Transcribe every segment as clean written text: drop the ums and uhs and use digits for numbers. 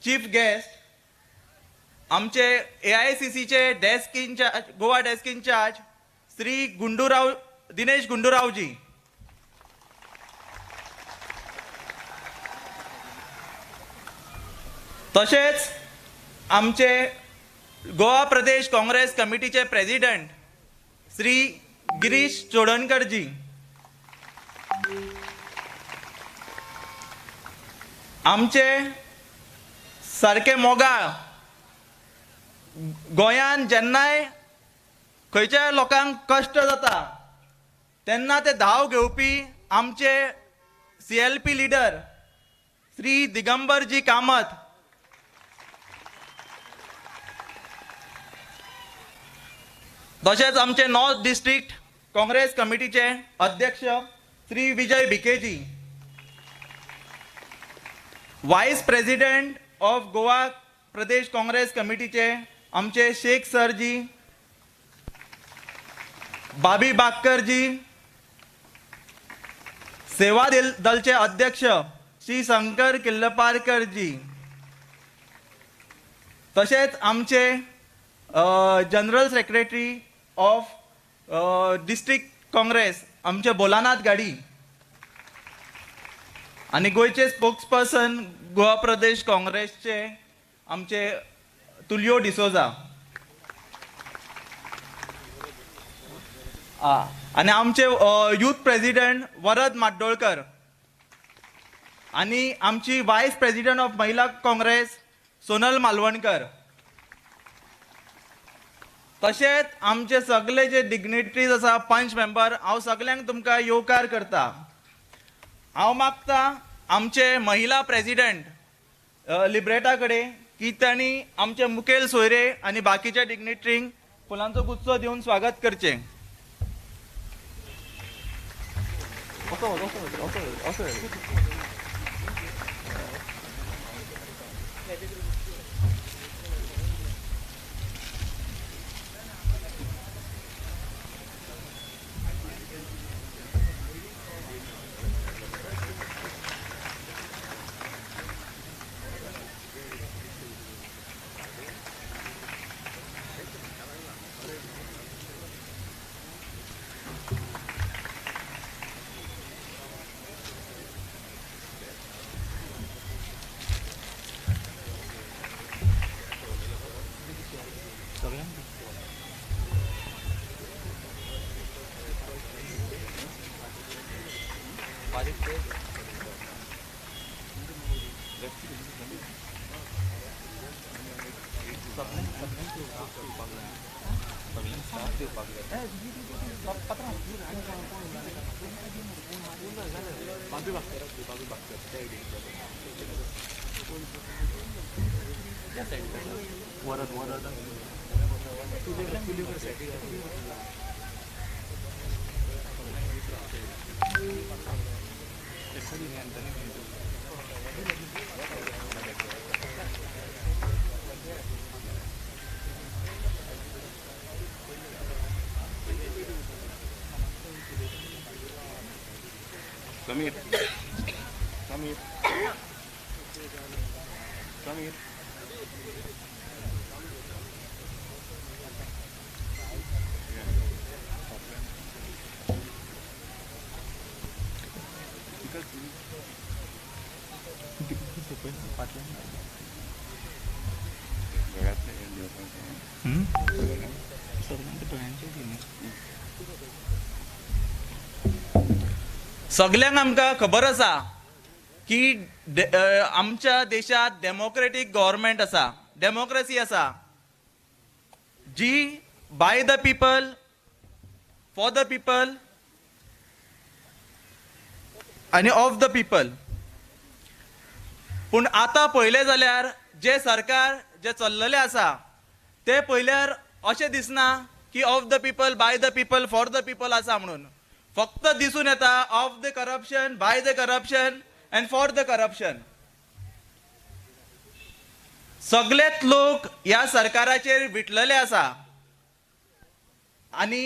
Chief guest आमचे AICCचे desk incharge, Goa desk incharge Shri Gundurao Dinesh गुंडूरावजी. तशेंच आमचे गोवा प्रदेश काँग्रेस कमिटीचे प्रेसिडेंट श्री गिरीश चोडणकरजी. आमचे सारके मोगाळ गोंयान जेन्नाय खंयच्याय लोकांक कश्ट जाता तेन्ना ते धांव घेवपी आमचे CLP leader Shri Digambarji Kamat. तशेंच आमचे नॉर्थ डिस्ट्रिक्ट काँग्रेस कमिटीचे अध्यक्ष Shri Vijay भिकेजी, vice president of Goa Pradesh Congress कमिटीचे आमचे शेख सरजी, बाबी बाक्करजी, सेवा दलचे अध्यक्ष श्री शंकर किल्लपारकरजी, तशेंच आमचे general secretary of district Congress आमचे भोलानाथ घाडी आनी गोंयचे स्पोक्सपर्सन गोवा प्रदेश काँग्रेसचे आमचे तुलियो डिसोजा आनी आमचे यूथ प्रेसिडेंट वरद माड्डोळकर आनी आमची वायस प्रेसिडेंट ऑफ महिला काँग्रेस सोनल मालवणकर. तशेंच आमचे सगळे जे डिग्निटरीज आसा, पंच मेंबर, हांव सगल्यांक तुमकां येवकार करता. हांव मागता आमचे महिला प्रेसिडेंट लिब्रेटा कडेन की तांणी आमचे मुखेल सोयरे आनी बाकीच्या डिग्निटरींक फुलांचो गुच्छो दिवन स्वागत करचें. Samir, Samir, Samir. सगल्यांक आमकां खबर आसा की आमच्या देशांत डेमोक्रेटीक गव्हर्मेंट आसा, डेमोक्रेसी आसा, जी by the people, for the people आनी ऑफ the people. पूण आतां पळयलें जाल्यार जें सरकार जें चल्ललें आसा तें पळयल्यार अशें दिसना की of the people, by the people, for the people आसा म्हणून. फक्त दिसून येता of the corruption, by the corruption and for the corruption. सगळेच लोक ह्या सरकाराचेर विटलेले आसा आनी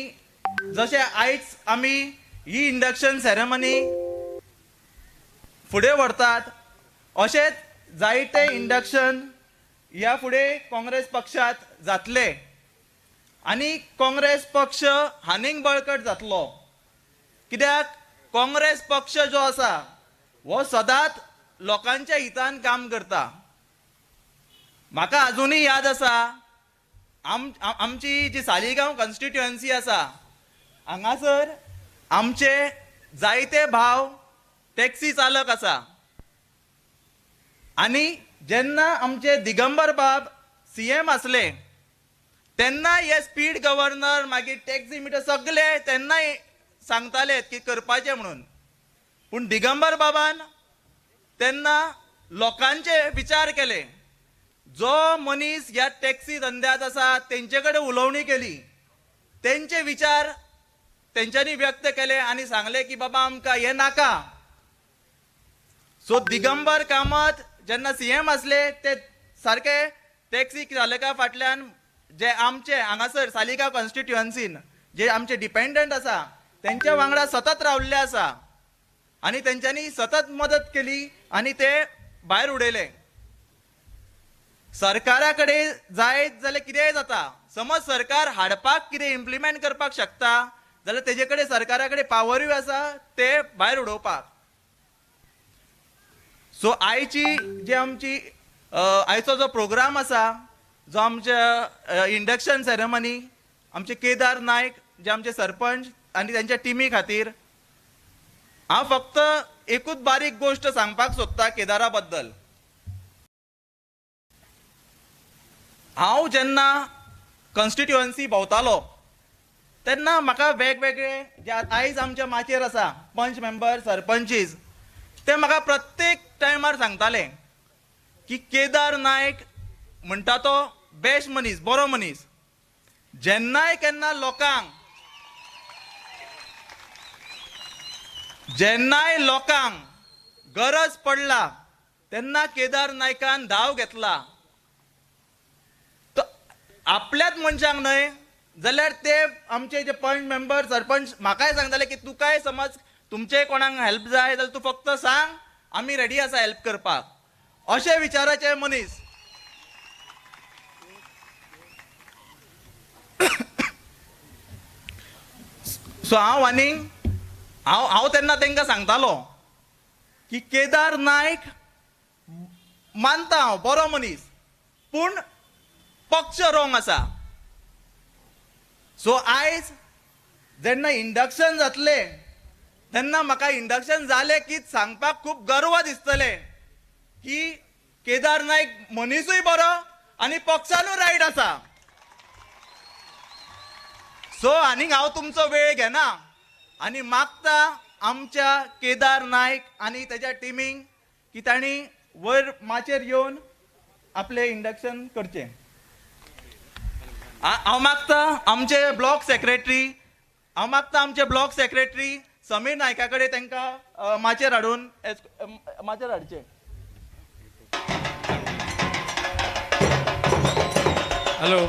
जशें आयज आमी ही इंडक्शन सेरेमनी फुडें व्हरतात अशेंच जायते इंडक्शन ह्या फुडें काँग्रेस पक्षात जातले आनी काँग्रेस पक्ष आनीक बळकट जातलो. कित्याक काँग्रेस पक्ष जो आसा हो सदांच लोकांच्या हितान काम करता. म्हाका आजुनूय याद आसा आमची जी सालिगांव कॉन्स्टिट्युएन्सी आसा हांगासर आमचे जायते भाव टॅक्सी चालक आसा आनी जेन्ना आमचे दिगंबर बाब CM आसले तेन्ना हे स्पीड गव्हर्नर मागीर टॅक्सी मिटर सगळे तेन्नाय सांगताले की करपाचें म्हणून. पूण दिगंबर बाबान तेन्ना लोकांचे विचार केले. जो मनीस ह्या टॅक्सी धंद्यांत आसा तेंचे कडेन उलोवणी केली, तेंचे विचार तेंच्यांनी व्यक्त केले आनी सांगले की बाबा आमकां हें नाका. सो दिगंबर कामत जेन्ना CM आसले ते सारके टॅक्सी चालका फाटल्यान जे आमचे हांगासर सालिगांव कॉन्स्टिट्युएन्सीन जे आमचे डिपेंडंट आसा तेंच्या वांगडा सतत रावल्ले आसा आनी तेंच्यांनी सतत मदत केली आनी ते भायर उडयले. सरकारा कडेन जायत जाल्यार कितेंय जाता. समज सरकार हाडपाक कितें इम्प्लिमेंट करपाक शकता जाल्यार तेजे कडेन सरकारा कडेन पावरूय आसा ते भायर उडोवपाक. सो आयची जी आमची आयचो जो प्रोग्राम आसा जो आमच्या इंडक्शन सेरेमनी आमचे केदार नायक जे आमचे सरपंच आनी तेंच्या टिमी खातीर हांव फक्त एकूच बारीक गोश्ट सांगपाक सोदता केदारा बद्दल. हांव जेन्ना कॉन्स्टिट्युएन्सी भोंवतालो तेन्ना म्हाका वेगवेगळे जे आयज आमच्या माचयेर आसा पंच मेंबर सरपंचीस ते म्हाका प्रत्येक टायमार सांगताले की केदार नायक म्हणटा तो बेस्ट मनीस, बरो मनीस. जेन्नाय केन्ना लोकांक जेन्नाय लोकांक गरज पडला तेन्ना केदार नायकान धाव घेतला. तो आपल्याच मनशांक न्हय जाल्यार ते आमचे जे पंच मेंबर सरपंच म्हाकाय सांगताले की तुकाय समज तुमचे कोणाक हेल्प जाय जाल्यार तूं फक्त सांग, आमी रेडी आसा हेल्प करपाक. अशे विचाराचे मनीस. सो हांव आनीक हांव हांव तेन्ना तांकां सांगतालो की केदार नायक मानता हांव बरो मनीस, पूण पक्ष रोंग आसा. सो आयज जेन्ना इंडक्शन जातलें तेन्ना म्हाका इंडक्शन जालें की सांगपाक खूब गर्व दिसतलें की केदार नायक मनीसूय बरो आनी पक्षानूय रायट आसा. सो आनीक हांव तुमचो वेळ घेना आनी मागता आमच्या केदार नायक आनी तेज्या टिमींक की तांणी वयर माचयेर येवन आपलें इंडक्शन करचें. हांव मागता आमचे ब्लॉक सेक्रेटरी, हांव मागता आमचे ब्लॉक सेक्रेटरी समीर नायका कडेन तांकां माचयेर हाडून माचयेर हाडचें. हॅलो,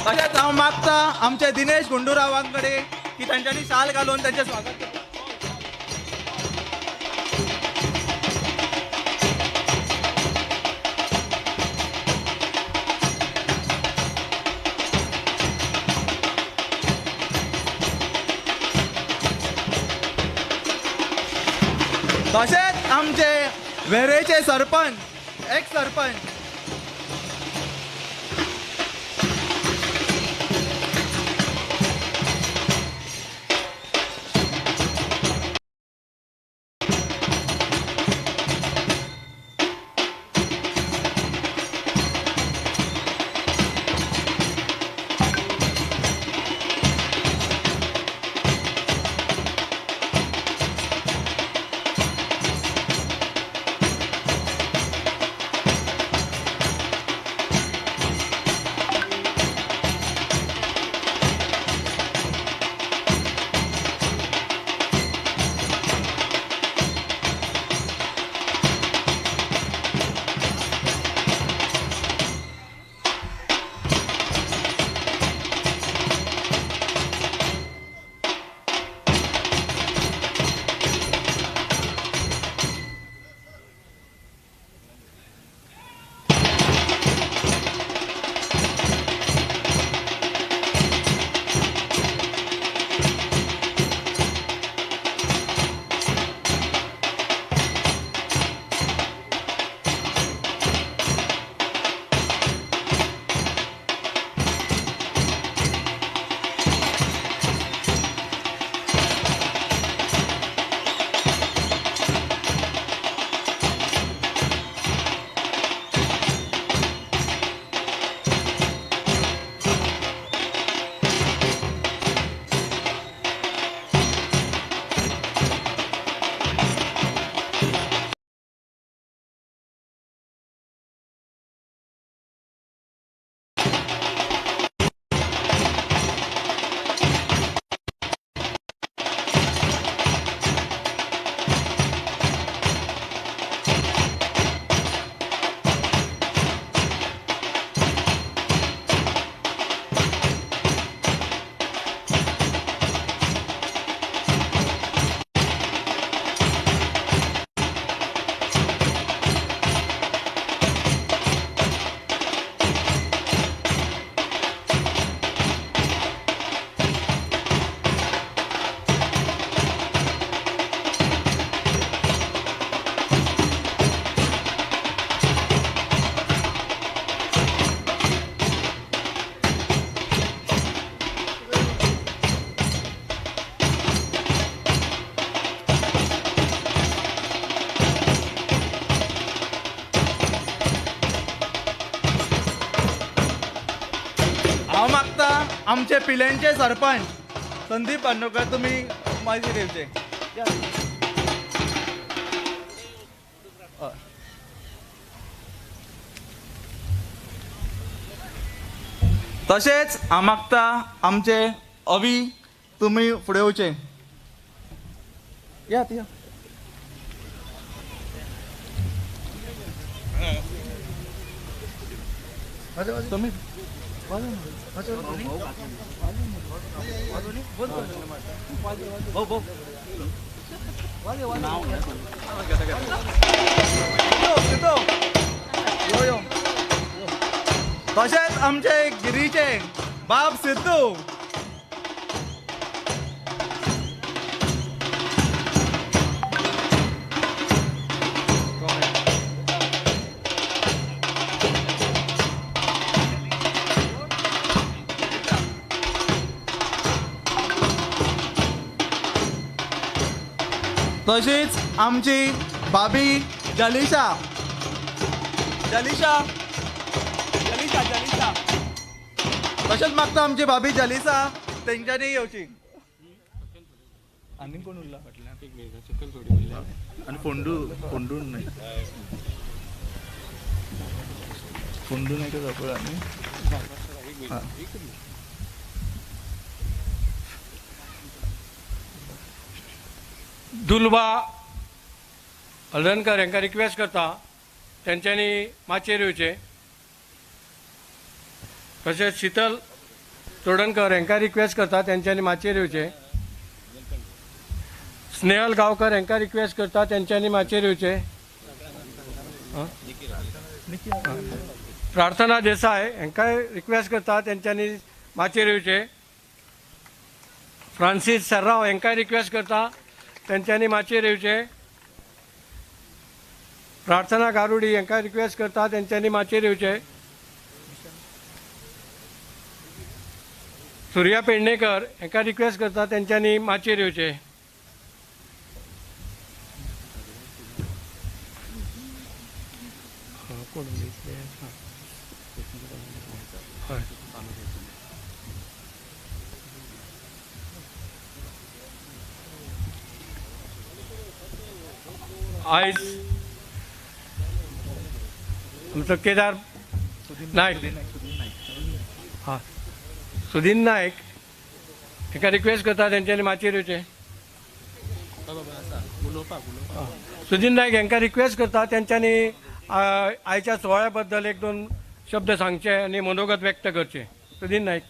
तशेंच हांव मागता आमचे दिनेश गुंडूरावां कडेन की तांच्यांनी शाल घालून तांचें स्वागत करचें. तशेंच आमचे वेरेचे सरपंच, एक्स सरपंच हांव मागता आमचे पिलेंचे सरपंच संदीप बांदोडकर तुमी मागीर येवचे. तशेंच हांव मागता आमचे अवी तुमी फुडें येवचे. या या तुम्ही तशेंच आमचे गिरीचे बाब सिद्धू. तशीच आमची भाभी जलिशा जलिशा जलिशा जलिशा. तशेंच मागता आमची भाभी जलिसा तेंच्यांनी येवची. आनी कोण उरला फाटल्यान? आनी फोंडू फोंडू न्हय फोंडू नायक जावपा आनी दुलबा हळदणकर हांकां रिक्वेस्ट करता तेंच्यांनी माचयेर येवचें. तशेंच शीतल चोडणकर हांकां रिक्वेस्ट करता तेंच्यांनी माचयेर येवचें. स्नेहल गांवकर हांकां रिक्वेस्ट करता तेंच्यांनी माचयेर येवचें. प्रार्थना देसाय हांकांय रिक्वेस्ट करता तेंच्यांनी माचयेर येवचें. फ्रांसीस सर्राव हांकांय रिक्वेस्ट करता तेंच्यांनी माचयेर येवचें. प्रार्थना गारुडी हांकां रिक्वेस्ट करता तेंच्यांनी माचयेर येवचें. सुर्या पेडणेकर हांकां रिक्वेस्ट करता तेंच्यांनी माचयेर येवचें. कोण हय आयज आमचो केदार नायक हां सुदीन नायक हांकां रिक्वेस्ट करता तेंच्यांनी माचयेर येवचें. सुदीन नायक हांकां रिक्वेस्ट करता तेंच्यांनी आयच्या सुवाळ्या बद्दल एक दोन शब्द सांगचे आनी मनोगत व्यक्त करचें. सुदीन नायक.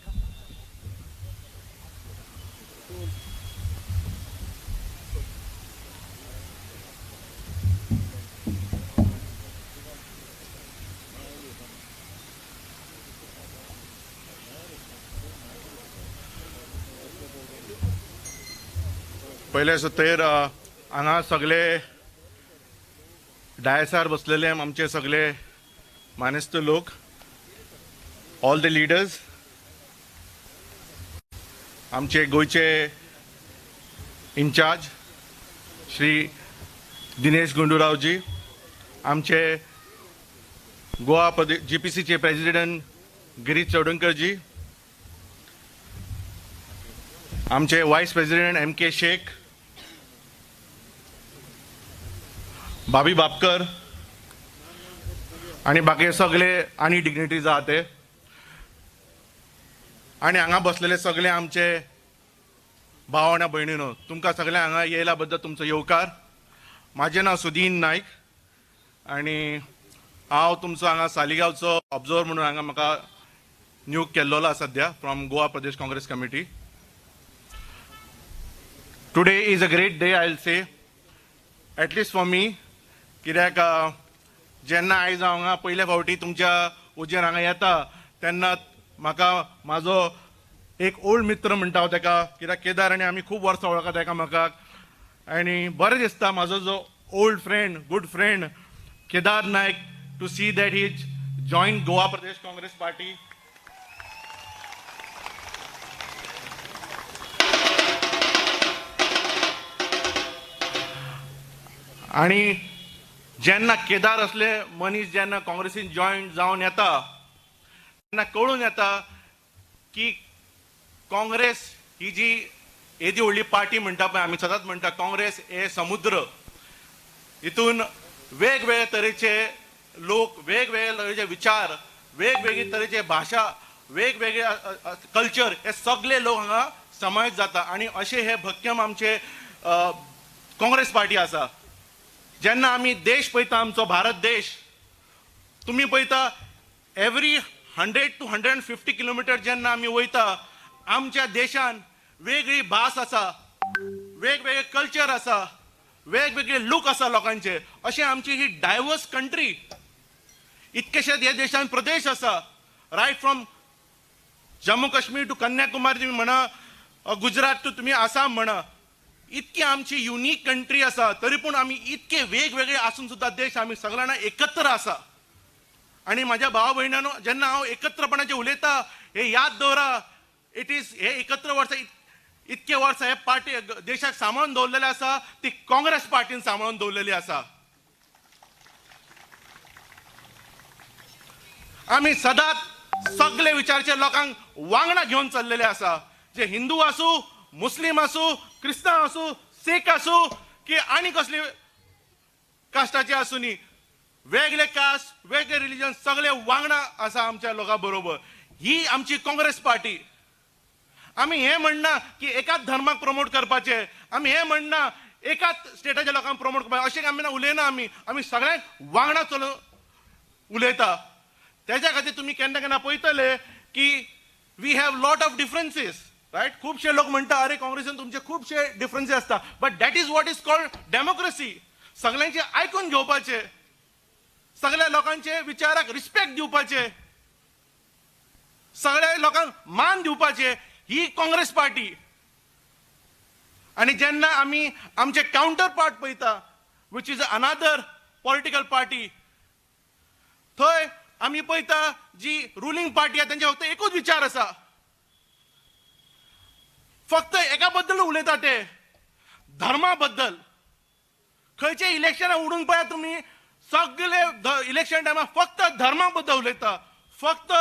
पयले सुतेर हांगा सगळे डायसार बसलेले आमचे सगळे मानेस्त लोक, ऑल the leaders, आमचे गोंयचे इन्चार्ज श्री दिनेश गुंडूरावजी, आमचे गोवा प्रदेश GPCचे प्रेसिडेंट गिरीश चवडणकरजी, आमचे vice president M K. Shaikh, भाभी बापकर आनी बाकी सगळे आनी डिग्निटरीज आहा ते, आनी हांगा बसलेले सगळे आमचे भाव आनी भयणीनो, तुमकां सगळ्यांक हांगा येयल्या बद्दल तुमचो येवकार. म्हाजें नांव सुदीन नायक आनी हांव तुमचो हांगा सालिगांवचो ऑब्जर्वर म्हणून हांगा म्हाका नियुक्त केल्लो आसा सद्या from Goa Pradesh Congress committee. Today is a great day, I will say, at least for me, कित्याक जेन्ना आयज हांव हांगा पयले फावटी तुमच्या उजेर हांगा येता तेन्ना म्हाका म्हाजो एक ओल्ड मित्र म्हणटा हांव तेका, कित्याक केदार आनी आमी खूब वर्सां वळखता एकामेकाक आनी बरें दिसता म्हाजो जो old friend, good friend Kedar Naik, to see that he join Goa Pradesh Congress party. आनी जेन्ना केदार असले मनीस जेन्ना काँग्रेसीन जॉयन जावन येता तेन्ना कळून येता की काँग्रेस ही जी येदी व्हडली पार्टी म्हणटा पळय, आमी सदांच म्हणटा काँग्रेस हे समुद्र, हितून वेगवेगळे तरेचे लोक, वेगवेगळे तरेचे विचार, वेगवेगळे तरेचे भाशा, वेगवेगळे कल्चर, हे सगळे लोक हांगा समावेश जाता आनी अशें हे भक्कम आमचे काँग्रेस पार्टी आसा. जेन्ना आमी देश पळयता, आमचो भारत देश तुमी पळयता, every 100 to 150 kilometre जेन्ना आमी वयता, आमच्या देशान वेगळी भास आसा, वेगवेगळे कल्चर आसा, वेगवेगळे लूक आसा लोकांचे. अशें आमची ही डायवर्स कंट्री. इतकेशेच ह्या देशान प्रदेश आसा, right from Jammu Kashmir to Kanyakumari तुमी म्हणा, गुजरात टू तुमी आसाम म्हणा, इतकी आमची युनीक कंट्री आसा. तरी पूण आमी इतके वेगवेगळे आसून सुद्दां देश आमी सगळ्यांना एकत्र आसा. आनी म्हाज्या भावा भयणांनो, जेन्ना हांव एकत्रपणाचें उलयता, हे याद दवरा, it is हे एकत्र वर्सां, इतके वर्सां हे पार्टी देशाक सांबाळून दवरलेले आसा, ती काँग्रेस पार्टीन सांबाळून दवरलेली आसा. आमी सदांच सगळे विचारचे लोकांक वांगडा घेवन चल्लेले आसा, जे हिंदू आसूं, मुस्लीम आसूं, क्रिस्तांव आसूं, सीख आसूं की आनी कसली कास्टाचे आसूं न्ही, वेगळे कास्ट, वेगळे रिलीजन, सगळे वांगडा आसा आमच्या लोकां बरोबर. ही आमची काँग्रेस पार्टी. आमी हें म्हणना की एकाच धर्माक प्रमोट करपाचें, आमी हें म्हणना एकाच स्टेटाच्या लोकांक प्रमोट करपाचें, अशें आमी ना उलयना. आमी आमी सगळ्यांक वांगडा चलोवन उलयता. तेज्या खातीर तुमी केन्ना केन्ना पळयतले की we have lot of differences, right? खुबशे लोक म्हणटा, अरे काँग्रेसीन तुमचे खुबशे डिफरन्सीस आसता, but that is what is called democracy. सगळ्यांचे आयकून घेवपाचे, सगळ्या लोकांचे विचाराक रिस्पेक्ट दिवपाचे, सगळ्या लोकांक मान दिवपाचे, ही काँग्रेस पार्टी. आनी जेन्ना आमी आमचे कावंटर पार्ट पळयता, which is another political party, थंय आमी पळयता जी रुलींग पार्टी आसा तेंचे फक्त एकूच विचार आसा, फक्त एका बद्दल उलयता, ते धर्मा बद्दल. खंयचे इलेक्शनां उडून पळयात तुमी, सगळे इलेक्शन टायमार फक्त धर्मा बद्दल उलयता. फक्त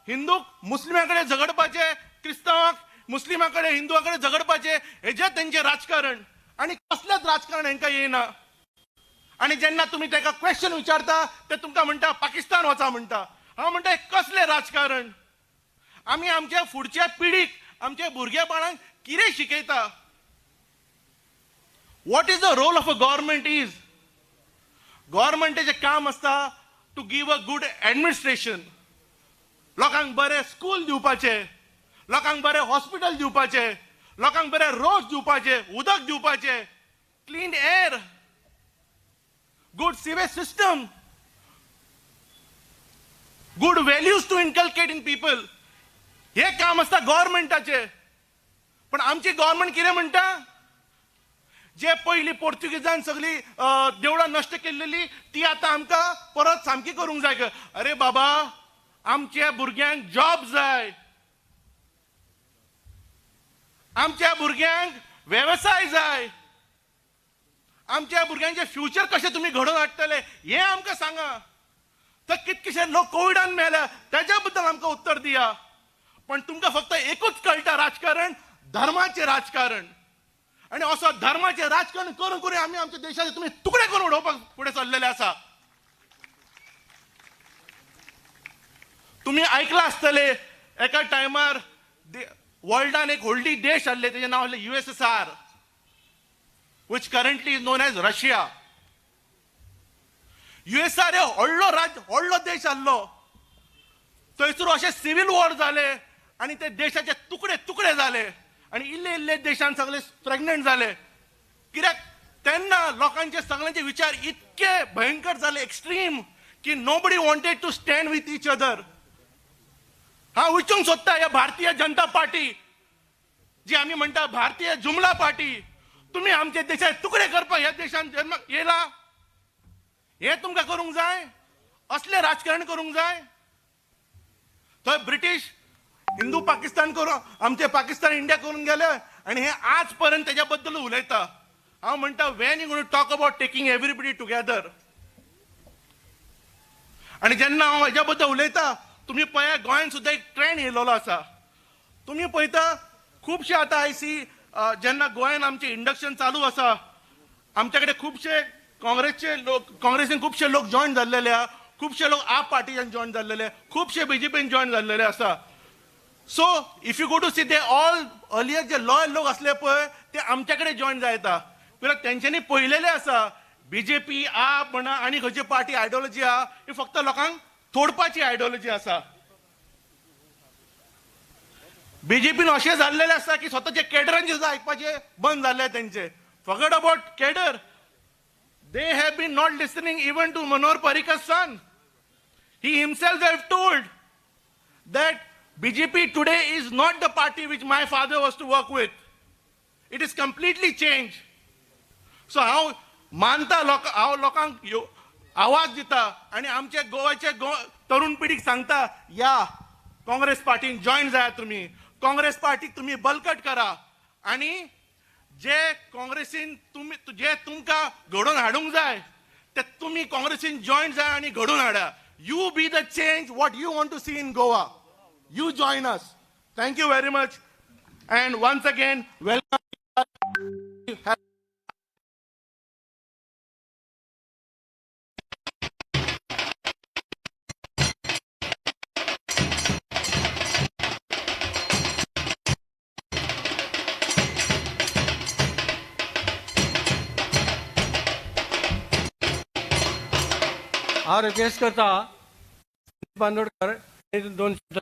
हिंदूक मुस्लिमा कडेन झगडपाचें, क्रिस्तांवाक मुस्लिमा कडेन, हिंदुआ कडेन झगडपाचें, हेजें तेंचें राजकारण. आनी कसलेंच राजकारण हेंकां येना. आनी जेन्ना तुमी ताका क्वेश्चन विचारता, ते तुमकां म्हणटा पाकिस्तान वचा म्हणटा. हांव म्हणटा कसलें राजकारण? आमी आमच्या फुडच्या पिढीक, आमच्या भुरगेपणाक कितें शिकयता? What is the role of a government is? गव्हर्मेंटाचें काम आसता to give a good administration, लोकांक बरें स्कूल दिवपाचें, लोकांक बरें हॉस्पिटल दिवपाचें, लोकांक बरें रोड दिवपाचें, उदक दिवपाचें, clean air, good sewage system, good values to inculcate in people. हे काम आसता गव्हर्मेंटाचें. पण आमची गव्हर्मेंट कितें म्हणटा, जे पयलीं पोर्तुगीजान सगळी देवळां नश्ट केल्लेली ती आतां आमकां परत सामकी करूंक जाय. अरे बाबा, आमच्या भुरग्यांक जॉब जाय, आमच्या भुरग्यांक वेवसाय जाय, आमच्या भुरग्यांचें फ्युचर कशें तुमी घडोवन हाडटले हें आमकां सांगा. तर कितकेशे लोक कोविडान मेल्या तेज्या बद्दल आमकां उत्तर दिया. पण तुमकां फक्त एकूच कळटा राजकारण, धर्माचें राजकारण. आनी असो धर्माचें राजकारण करून करून आमी आमच्या देशाचे तुमी तुकडे करून उडोवपाक फुडें सरलेले आसा. तुमी आयकलां आसतलें, एका टायमार वर्ल्डान एक व्हडली देश आसले, तेजें नांव आसलें USSR, which currently is known as Russia. USSR हे व्हडलो राज्य, व्हडलो देश आसलो. थंयसर अशे सिवील वॉर जाले आनी ते देशाचे तुकडे तुकडे जाले आनी इल्ले इल्ले देशान सगळे प्रेग्नंट जाले. कित्याक तेन्ना लोकांचे सगळ्यांचे विचार इतके भयंकर जाले, एक्स्ट्रीम, की nobody wanted to stand with each other. हांव विचारूंक सोदता ह्या भारतीय जनता पार्टी, जी आमी म्हणटा भारतीय जुमला पार्टी, तुमी आमच्या देशाचे तुकडे करपाक ह्या देशान जन्माक येयला, हें तुमकां करूंक जाय? असलें राजकारण करूंक जाय? थंय ब्रिटीश हिंदू पाकिस्तान करून आमचे पाकिस्तान इंडिया करून गेले आनी हे आज पर्यंत तेज्या बद्दल उलयता. हांव म्हणटा, when you gonna talk about taking everybody together? आनी जेन्ना हांव हेज्या बद्दल उलयता, तुमी पळया गोंयान सुद्दां एक ट्रेंड येयलेलो आसा. तुमी पळयता खुबशे आतां I C जेन्ना गोंयान आमचें इंडक्शन चालू आसा, आमचे कडेन खुबशे काँग्रेसचे लोक, काँग्रेसीन खुबशे लोक जॉयन जाल्लेले आहा, खुबशे लोक आप पार्टीच्यान जॉयन जाल्लेले, खुबशे बीजेपीन जॉयन जाल्लेले आसा. So if you go to see, they all earlier J loyal लोक आसले पळय ते आमचे कडेन जॉयन जायता, कित्याक तेंच्यांनी पळयलेले आसा बीजेपी आप म्हणा आनी खंयची पार्टी आयडियोलॉजी आहा ही फक्त लोकांक तोडपाची आयडियोलॉजी आसा. बीजेपीन अशें जाल्लेलें आसा की स्वताचे केडरांचे सुद्दां आयकपाचें बंद जाल्लें तेंचे. Forget about cadre, they have been not listening even to Manohar Parrikar son. He himself have told that BJP today is not the party which my father was to work with. It is completely change. So हांव मानता लोक, हांव लोकांक आवाज दिता आनी आमचे गोवाचे तरुण पिढीक सांगता, या काँग्रेस पार्टीन जॉयन जायात तुमी, काँग्रेस पार्टीक तुमी बलकट करा आनी जे काँग्रेसीन तुमी जे तुमकां घडोवन हाडूंक जाय ते तुमी काँग्रेसीन जॉयन जाय आनी घडोवन हाडा. You be the change what you want to see in Goa. You join us. Thank you very much and once again welcome. हांव रिक्वेस्ट करता बांदोडकर दोन शब्द.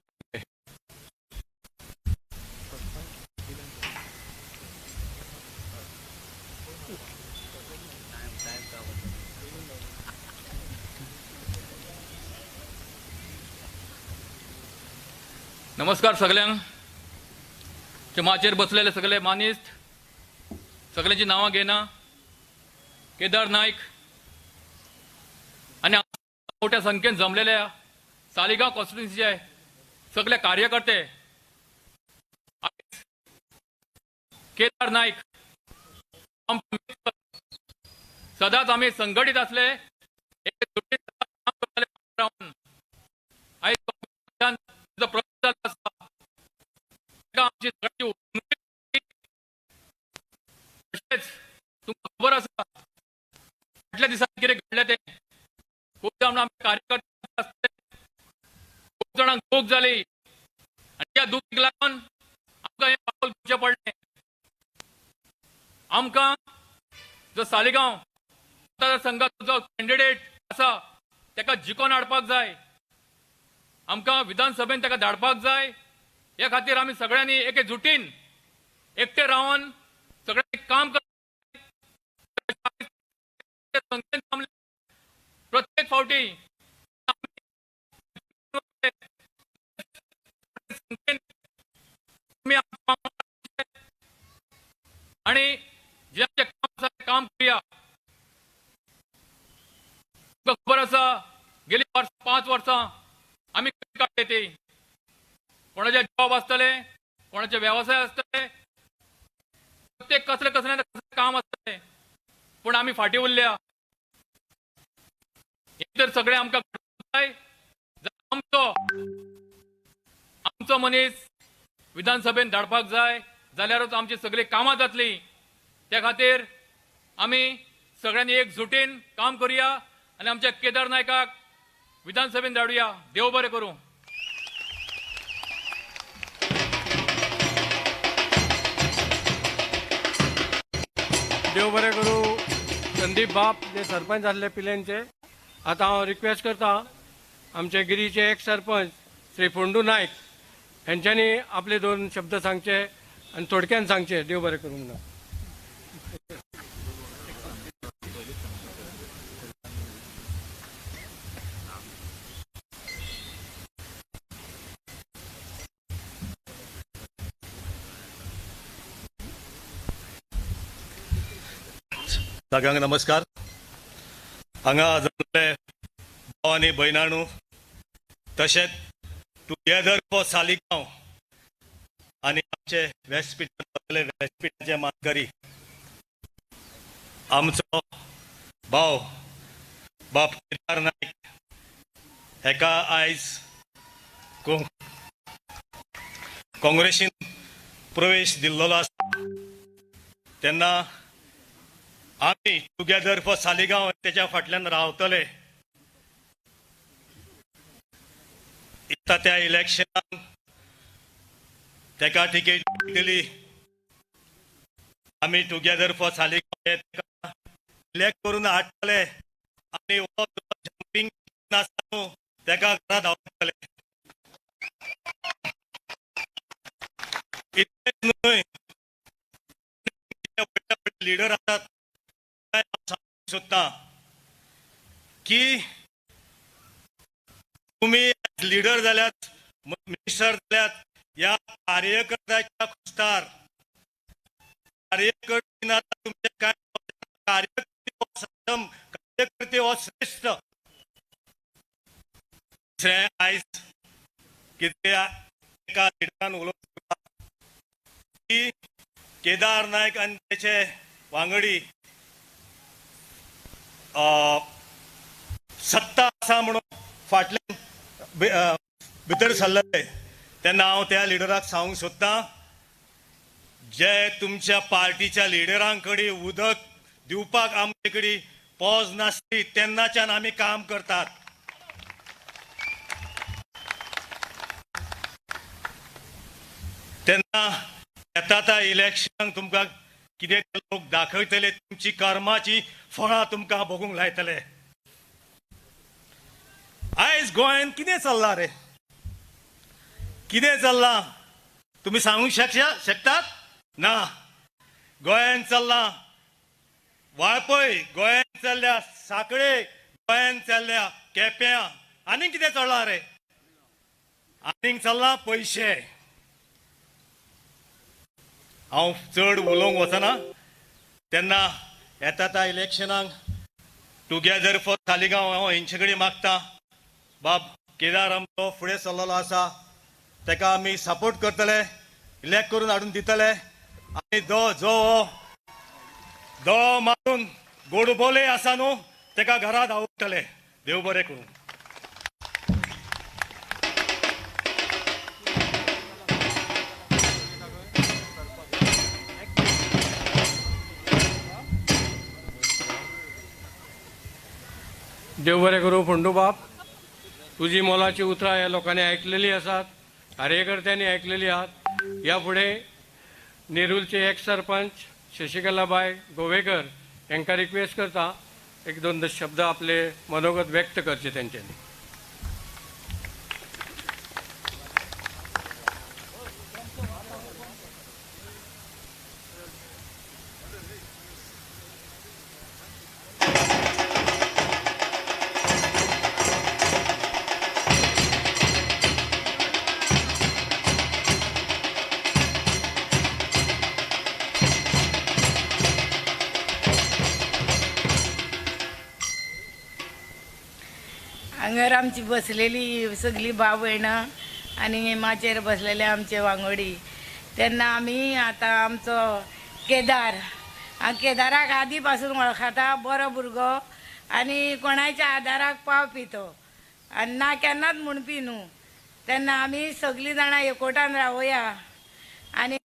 नमस्कार सगळ्यांक. जे माचयेर बसलेले सगळे मानेस्त, सगळ्यांची नांवां घेना. केदार नायक आनी मोठ्या संख्येन जमलेल्या सालिगांव कॉन्स्टिट्युन्सीचे सगळे कार्यकर्ते, केदार नायक सदांच आमी संघटीत आसले, आयज आमची सगळ्यांची. तशेंच तुमकां खबर आसा फाटल्या दिसांनी कितें घडलें तें. खूब जाण आमचे कार्यकर्ते आसले, खूब जाणांक दूख जाली आनी त्या दुखीक लागून आमकां हें पावल घेवचें पडलें. आमकां जो सालिगांव मतदारसंघाचो जो कॅन्डिडेट आसा ताका जिखोवन हाडपाक जाय, आमकां विधानसभेन ताका धाडपाक जाय. हे खातीर आमी सगळ्यांनी एके जुटीन एकटे रावन सगळ्यांनी काम कर. प्रत्येक फावटी आनी जे आमचें काम आसा तें काम करुया. तुमकां खबर आसा गेली 5 वर्सां आमी काडले ती. कोणाचे जॉब आसतले, कोणाचे वेवसाय आसतले, प्रत्येक कसले कसले कसलें काम आसतलें, पूण आमी फाटीं उरल्या. हें तर सगळें आमकां जाय. आमचो आमचो मनीस विधानसभेन धाडपाक जाय जाल्यारूच आमची सगळीं कामां जातलीं. त्या खातीर आमी सगळ्यांनी एकजुटीन काम करुया आनी आमच्या केदार नायकाक विधानसभेन धाडुया. देव बरें करूं. देव बरें करूं संदीप बाब जे सरपंच आसले पिलेंचे. आतां हांव रिक्वेस्ट करता आमचे गिरीचे एक सरपंच श्री फोंडू नायक हेंच्यांनी आपले 2 शब्द सांगचे आनी थोडक्यान सांगचे. देव बरें करूं म्हणून. सगळ्यांक नमस्कार. हांगा जमले भाव आनी भयणांनो, तशेंच टुगेदर फॉर सालिगांव आनी आमचे व्यासपीठाचे व्यासपीठाचे मानकरी आमचो भाव बाब केदार नायक हेका आयज काँग्रेसीन प्रवेश दिल्लो आसा. तेन्ना आमी टुगेदर फॉर सालिगांव तेच्या फाटल्यान रावतले. येता त्या इलेक्शनाक तेका तिकेट दिली, आमी टुगेदर फॉर सालिगांव तेका इलेक्ट करून हाडटले आनी हो जंपींग आसा न्हू तेका घरा धांवतले. इतलेंच न्हय, व्हडले व्हडले लिडर आसात, सांगूंक सोदता की तुमी लिडर जाल्यात, मिनिस्टर जाल्यात, ह्या कार्यकर्त्याच्या खुस्तार कार्यकर्ते ना तुमचे काय, कार्यकर्ते हो सक्षम, कार्यकर्ते हो श्रेश्ठ. दुसरें आयज कितें एका लिडरान उलोवंक की केदार नायक आनी तेचे वांगडी सत्ता आसा म्हणून फाटल्यान भितर सरले. तेन्ना हांव त्या लिडराक सांगूंक सोदतां, जे तुमच्या पार्टीच्या लिडरां कडेन उदक दिवपाक आमचे कडेन पॉज नासली तेन्नाच्यान आमी काम करतात. तेन्ना येता त्या इलेक्शनाक तुमकां कितें लोक दाखयतले, तुमची कर्माची फळां तुमकां भोगूंक लायतले. आयज गोंयांत कितें चल्लां रे, कितें चल्लां तुमी सांगूंक शकतात ना? गोंयांत चल्लां वाळपय, गोंयांत चल्ल्या साकळे, गोंयांत चल्ल्या केप्यां, आनीक कितें चल्लां रे? आनीक चल्लां पयशे. हांव चड उलोवंक वचना. तेन्ना येता त्या इलेक्शनाक टुगेदर फॉर सालिगांव हांव हेंचे कडेन मागता, बाब केदार आमचो फुडें सरलेलो आसा, तेका आमी सपोर्ट करतले, इलेक्ट करून हाडून दितले. आनी जो जो दोळो मारून गोडबोले आसा न्हू तेका घरा धांवतले. देव बरें करूं. देव बरें करूं फोंडू बाब. तुजी मोलाची उतरां ह्या लोकांनी आयकलेली आसात, कार्यकर्त्यांनी आयकलेली आहात. ह्या फुडें नेरूलचे एक्स सरपंच शशिकलाबाय गोवेकर हांकां रिक्वेस्ट करता एक दोन शब्द आपले मनोगत व्यक्त करचे तेंच्यांनी. हांगर आमची बसलेली सगळी भाव भयणां आनी माचयेर बसलेले आमचे वांगडी. तेन्ना आमी आतां आमचो केदार, केदाराक आदी पासून वळखता, बरो भुरगो आनी कोणाच्या आदाराक पावपी तो आनी ना केन्नाच म्हणपी न्हू. तेन्ना आमी सगळीं जाणां एकवटान रावया आनी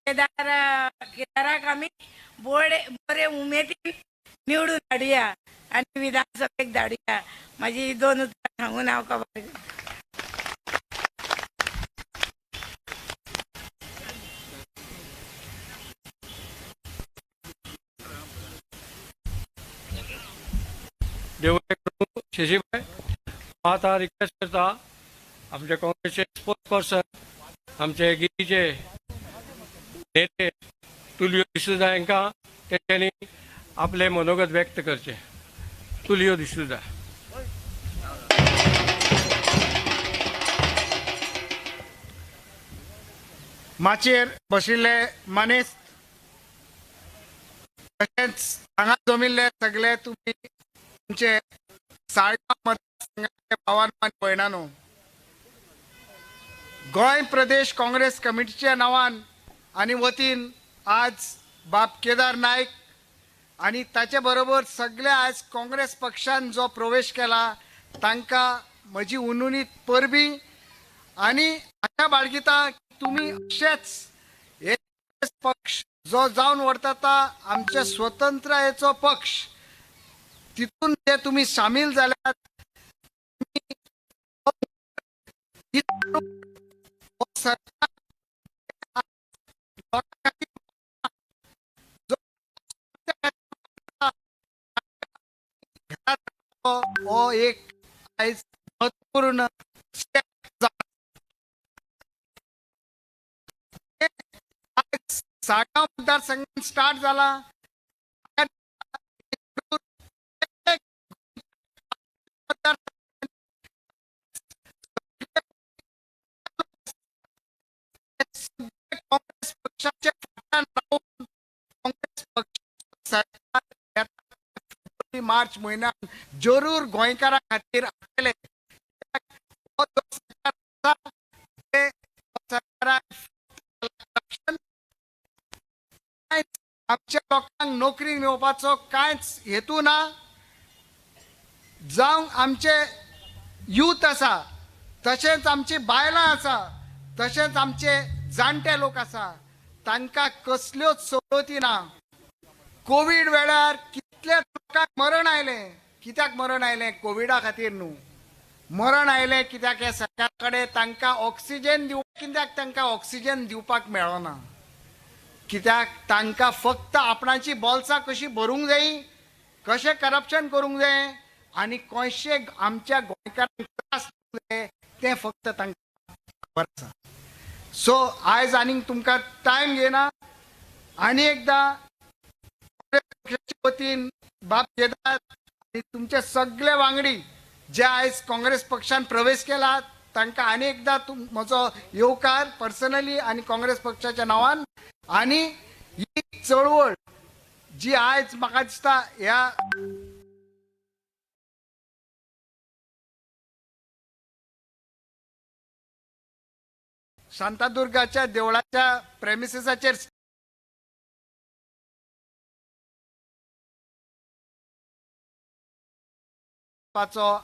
केदाराक आमी बरे उमेदीन निवडून हाडुया आनी विधानसभेक धाडुया. म्हाजी दोन उतरां सांगून हांव खबर. देव बरें करूं शशीबाय. आतां रिक्वेस्ट करता आमचे काँग्रेसचे स्पोक्स पर्सन, आमचे गिरीचे नेते तुलियो डिसुजा हांकां तेंच्यांनी आपले मनोगत व्यक्त करचे. तुलियो डिसुजा. माचयेर बशिल्ले मानेस्त, तशेंच हांगा जमिल्ले सगळे तुमी तुमचे साळगांव मतदारसंघाचे भावानो आनी भयणानो, गोंय प्रदेश काँग्रेस कमिटीच्या नांवान आनी वतीन आज बाब केदार नायक आनी ताचे बरोबर सगळे आज काँग्रेस पक्षान जो प्रवेश केला तांकां म्हजी उनुनीत परबी आनी आशा बाळगिता तुमी अशेच एक पक्ष जो जावन व्हरता आमच्या स्वतंत्रायेचो पक्ष, तितून जे तुमी सामील जाल्यात, सरकार हो एक आयज महत्वपूर्ण साळगांव मतदारसंघात स्टार्ट जाला. काँग्रेस पक्षाच्या फाटल्यान रावन काँग्रेस पक्ष सरकार फेब्रुवारी मार्च म्हयन्यान जरूर गोंयकारां खातीर हाडटले. आमच्या लोकांक नोकरी मेळोवपाचो कांयच हेतू ना. जावं आमचे यूथ आसा, तशेंच आमची बायलां आसा, तशेंच आमचे जाणटे लोक आसा, तांकां कसल्योच सवलती ना. कोवीड वेळार कितल्या लोकांक मरण आयलें. कित्याक मरण आयलें? कोविडा खातीर न्हू. मरण आयलें कित्याक? हे सरकारा कडेन तांकां ऑक्सिजन दिवपाक, कित्याक तांकां ऑक्सिजन दिवपाक मेळना? कित्याक तांकां फक्त आपणाची बोल्सां कशी भरूंक जाय, कशें करप्शन करूंक जाय आनी कशें आमच्या गोंयकारांक त्रास जाय तें फक्त तांकां खबर आसा. सो आयज आनीक तुमकां टायम घेना. आनी एकदां पक्षाच्या वतीन बाब केदार आनी तुमचे सगळे वांगडी जे आयज काँग्रेस पक्षान प्रवेश केला तांकां आनी एकदां म्हजो येवकार पर्सनली आनी काँग्रेस पक्षाच्या नांवान. आनी ही चळवळ जी आयज म्हाका दिसता ह्या शांतादुर्गाच्या देवळाच्या प्रेमिसेसाचेर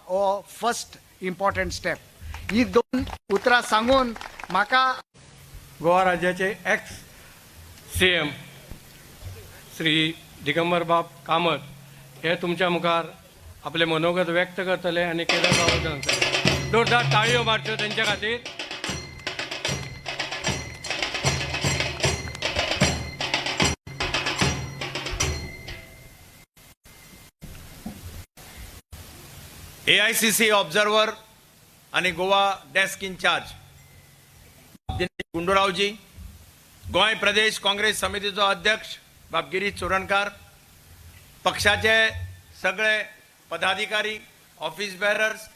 हो फर्स्ट इम्पॉर्टंट स्टेप. ही दोन उतरां सांगून म्हाका गोवा राज्याचे एक्स CM Shri Digambar बाब कामत हे तुमच्या मुखार आपले मनोगत व्यक्त करतले आनी केदार बाबा सांगतले. जोरदार टाळयो मारच्यो तेंच्या खातीर. AICC observer आणि गोवा डेस्क इन्चार्ज दिनेश गुंडूरावजी, गोंय प्रदेश काँग्रेस समितीचो अध्यक्ष बाब गिरीश चोडणकार, पक्षाचे सगळे पदाधिकारी, ऑफिस बेरर्स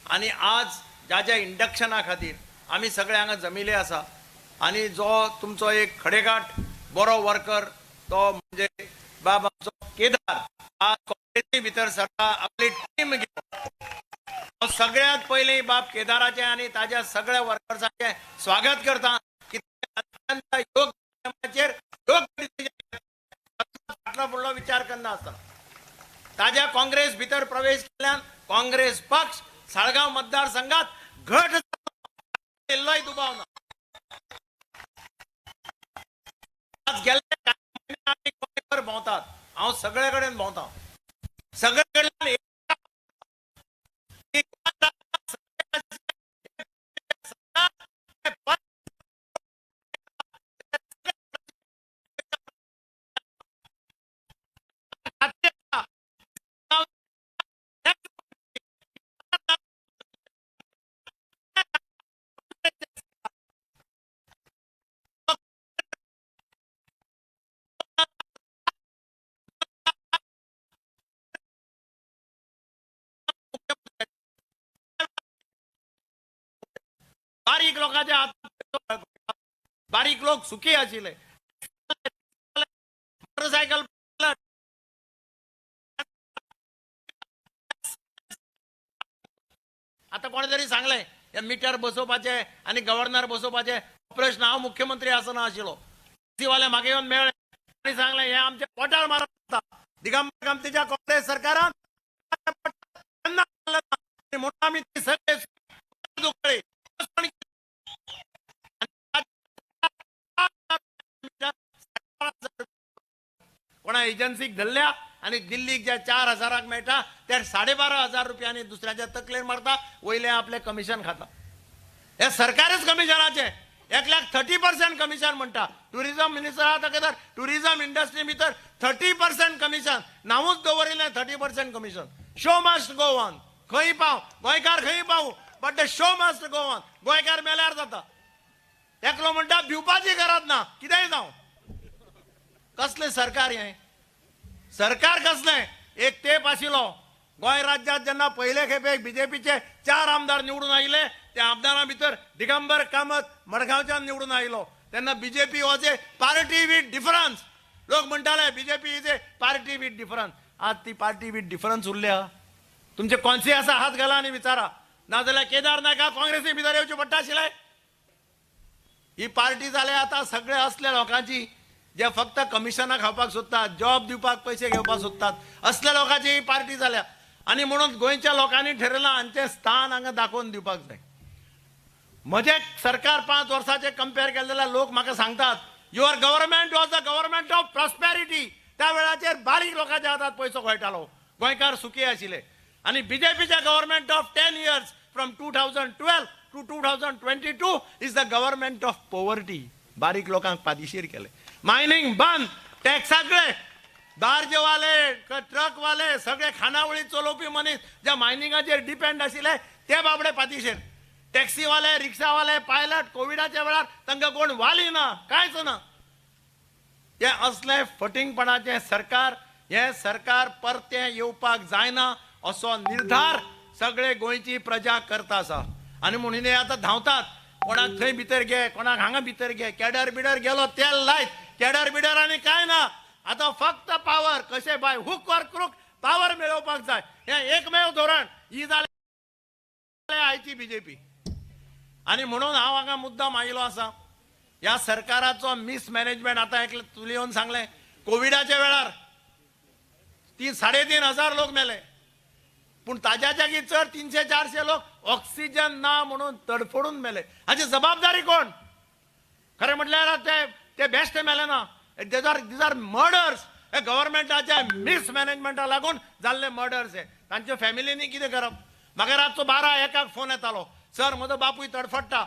आणि आज ज्या ज्या इंडक्शना खातीर आमी सगळे हांगा जमिल्ले आसा आनी जो तुमचो एक खडेगांठ बरो वर्कर तो म्हणजे बाब आमचो केदार आज काँग्रेसी भितर सरता आपली टीम घेवन. हांव सगळ्यांत पयलीं बाब केदाराचें आनी ताज्या सगळ्या वर्कर्साचें स्वागत करता की अत्यंत योग्य योग्य फाटलो फुडलो विचार करना आसतना ताज्या काँग्रेस भितर प्रवेश केल्ल्यान काँग्रेस पक्ष साळगांव मतदारसंघात घट इल्लोय दुबाव ना. आज गेल्ले कांय म्हयने आमी गोंयभर भोंवतात, हांव सगळे कडेन भोंवता, सगळे कडल्यान बारीक लोकांच्या हात, बारीक लोक सुखी आशिल्ले, मोटरसायकल आतां कोणे तरी सांगलें हे मिटर बसोवपाचे आनी गव्हर्नर बसोवपाचे प्रश्न. हांव मुख्यमंत्री आसना आशिल्लो, वाले म्हाका येवन मेळ्ळे आनी सांगलें हे आमच्या पोटार मारत आसा. दिगंबर कामतीच्या काँग्रेस सरकारान केन्ना म्हणून आमी ती सगळे दुखळी. कोणा एजन्सीक धरल्या आनी दिल्लीक जे 4,000 मेळटा ते 12,500 रुपयांनी दुसऱ्याच्या तकलेर मारता, वयले आपले कमिशन खाता. हे सरकारच कमिशनाचे एकल्याक 30% कमिशन म्हणटा. टुरिझम मिनिस्टर आहा ताका तर टुरिझम इंडस्ट्री भितर 30% कमिशन नांवूच दवरिल्लें, 30% commission. Show must go on. खंय पाव गोंयकार खंय पावूं, but the show must go on. गोंयकार मेल्यार जाता. एकलो म्हणटा भिवपाची गरज ना, कितेंय जावं. कसलें सरकार हें? सरकार कसलें? एक तेप आशिल्लो गोंय राज्यांत जेन्ना पयले खेपेक बीजेपीचे 4 आमदार निवडून आयले, त्या आमदारां भितर दिगंबर कामत मडगांवच्यान निवडून आयलो. तेन्ना BJP was a party with difference. लोक म्हणटाले BJP is a party with difference. आज ती पार्टी विथ डिफरन्स उरल्या. तुमचे कॉन्सियसा हात घाला आनी विचारा, नाजाल्यार केदार नायका काँग्रेसी भितर येवचे पडटा आशिल्लें. ही पार्टी जाल्या आतां सगळे असल्या लोकांची जे फक्त कमिशनां खावपाक सोदतात, जॉब दिवपाक पयशे घेवपाक सोदतात, असल्या लोकांची ही पार्टी जाल्या. आनी म्हणून गोंयच्या लोकांनी ठरयलां हांचें स्थान हांगा दाखोवन दिवपाक जाय. म्हजें सरकार 5 वर्साचें कंपेर केलें जाल्यार लोक म्हाका सांगतात, your government was the government of prosperity. त्या वेळाचेर बारीक लोकांच्या हातात पयसो मेळटालो, गोंयकार सुखी आशिल्ले. आनी बीजेपीच्या government of 10 years from 2012 to 2022 is the government of poverty. बारीक लोकांक पादिशीर केले, मायनिंग बंद, टॅक्स सगळे दार्जवाले, ट्रकवाले, सगळे खानावळी चलोवपी मनीस जे मायनिंगाचेर डिपेंड आशिल्ले ते बाबडे पादिशीर. टॅक्सीवाले, रिक्षावाले, पायलट कोविडाच्या वेळार तांकां कोण वाली ना, कांयच ना. हें असलें फटींगपणाचें सरकार, हें सरकार परतें येवपाक जायना असो निर्धार सगळे गोंयची प्रजा करता आसा. आनी म्हणून हे आतां धांवतात, कोणाक थंय भितर घे, कोणाक हांगा भितर घे, केडर बिडर गेलो तेल लायत, केडर बिडर आनी कांय ना. आतां फक्त पावर, कशें by hook or crook power मेळोवपाक जाय, हें एकमेव धोरण ही जालें आयची बीजेपी. आनी म्हणून हांव हांगा मुद्दाम आयिल्लो आसा. ह्या सरकाराचो मिसमॅनेजमेंट आतां एकले तुलियोन सांगलें, कोविडाच्या वेळार 3,500 लोक मेले, पूण ताज्या जागी चड 300-400 लोक ऑक्सिजन ना म्हणून तडफडून मेले. हाची जबाबदारी कोण? खरें म्हटल्यार ते बेश्टे मेले ना, these are murders. हे गव्हर्मेंटाच्या मिसमॅनेजमेंटा लागून जाल्ले मर्डर्स हे. तांच्या फॅमिलींनी कितें करप? म्हाका रातचो 12-1 फोन येतालो, सर म्हजो बापूय तडफडटा,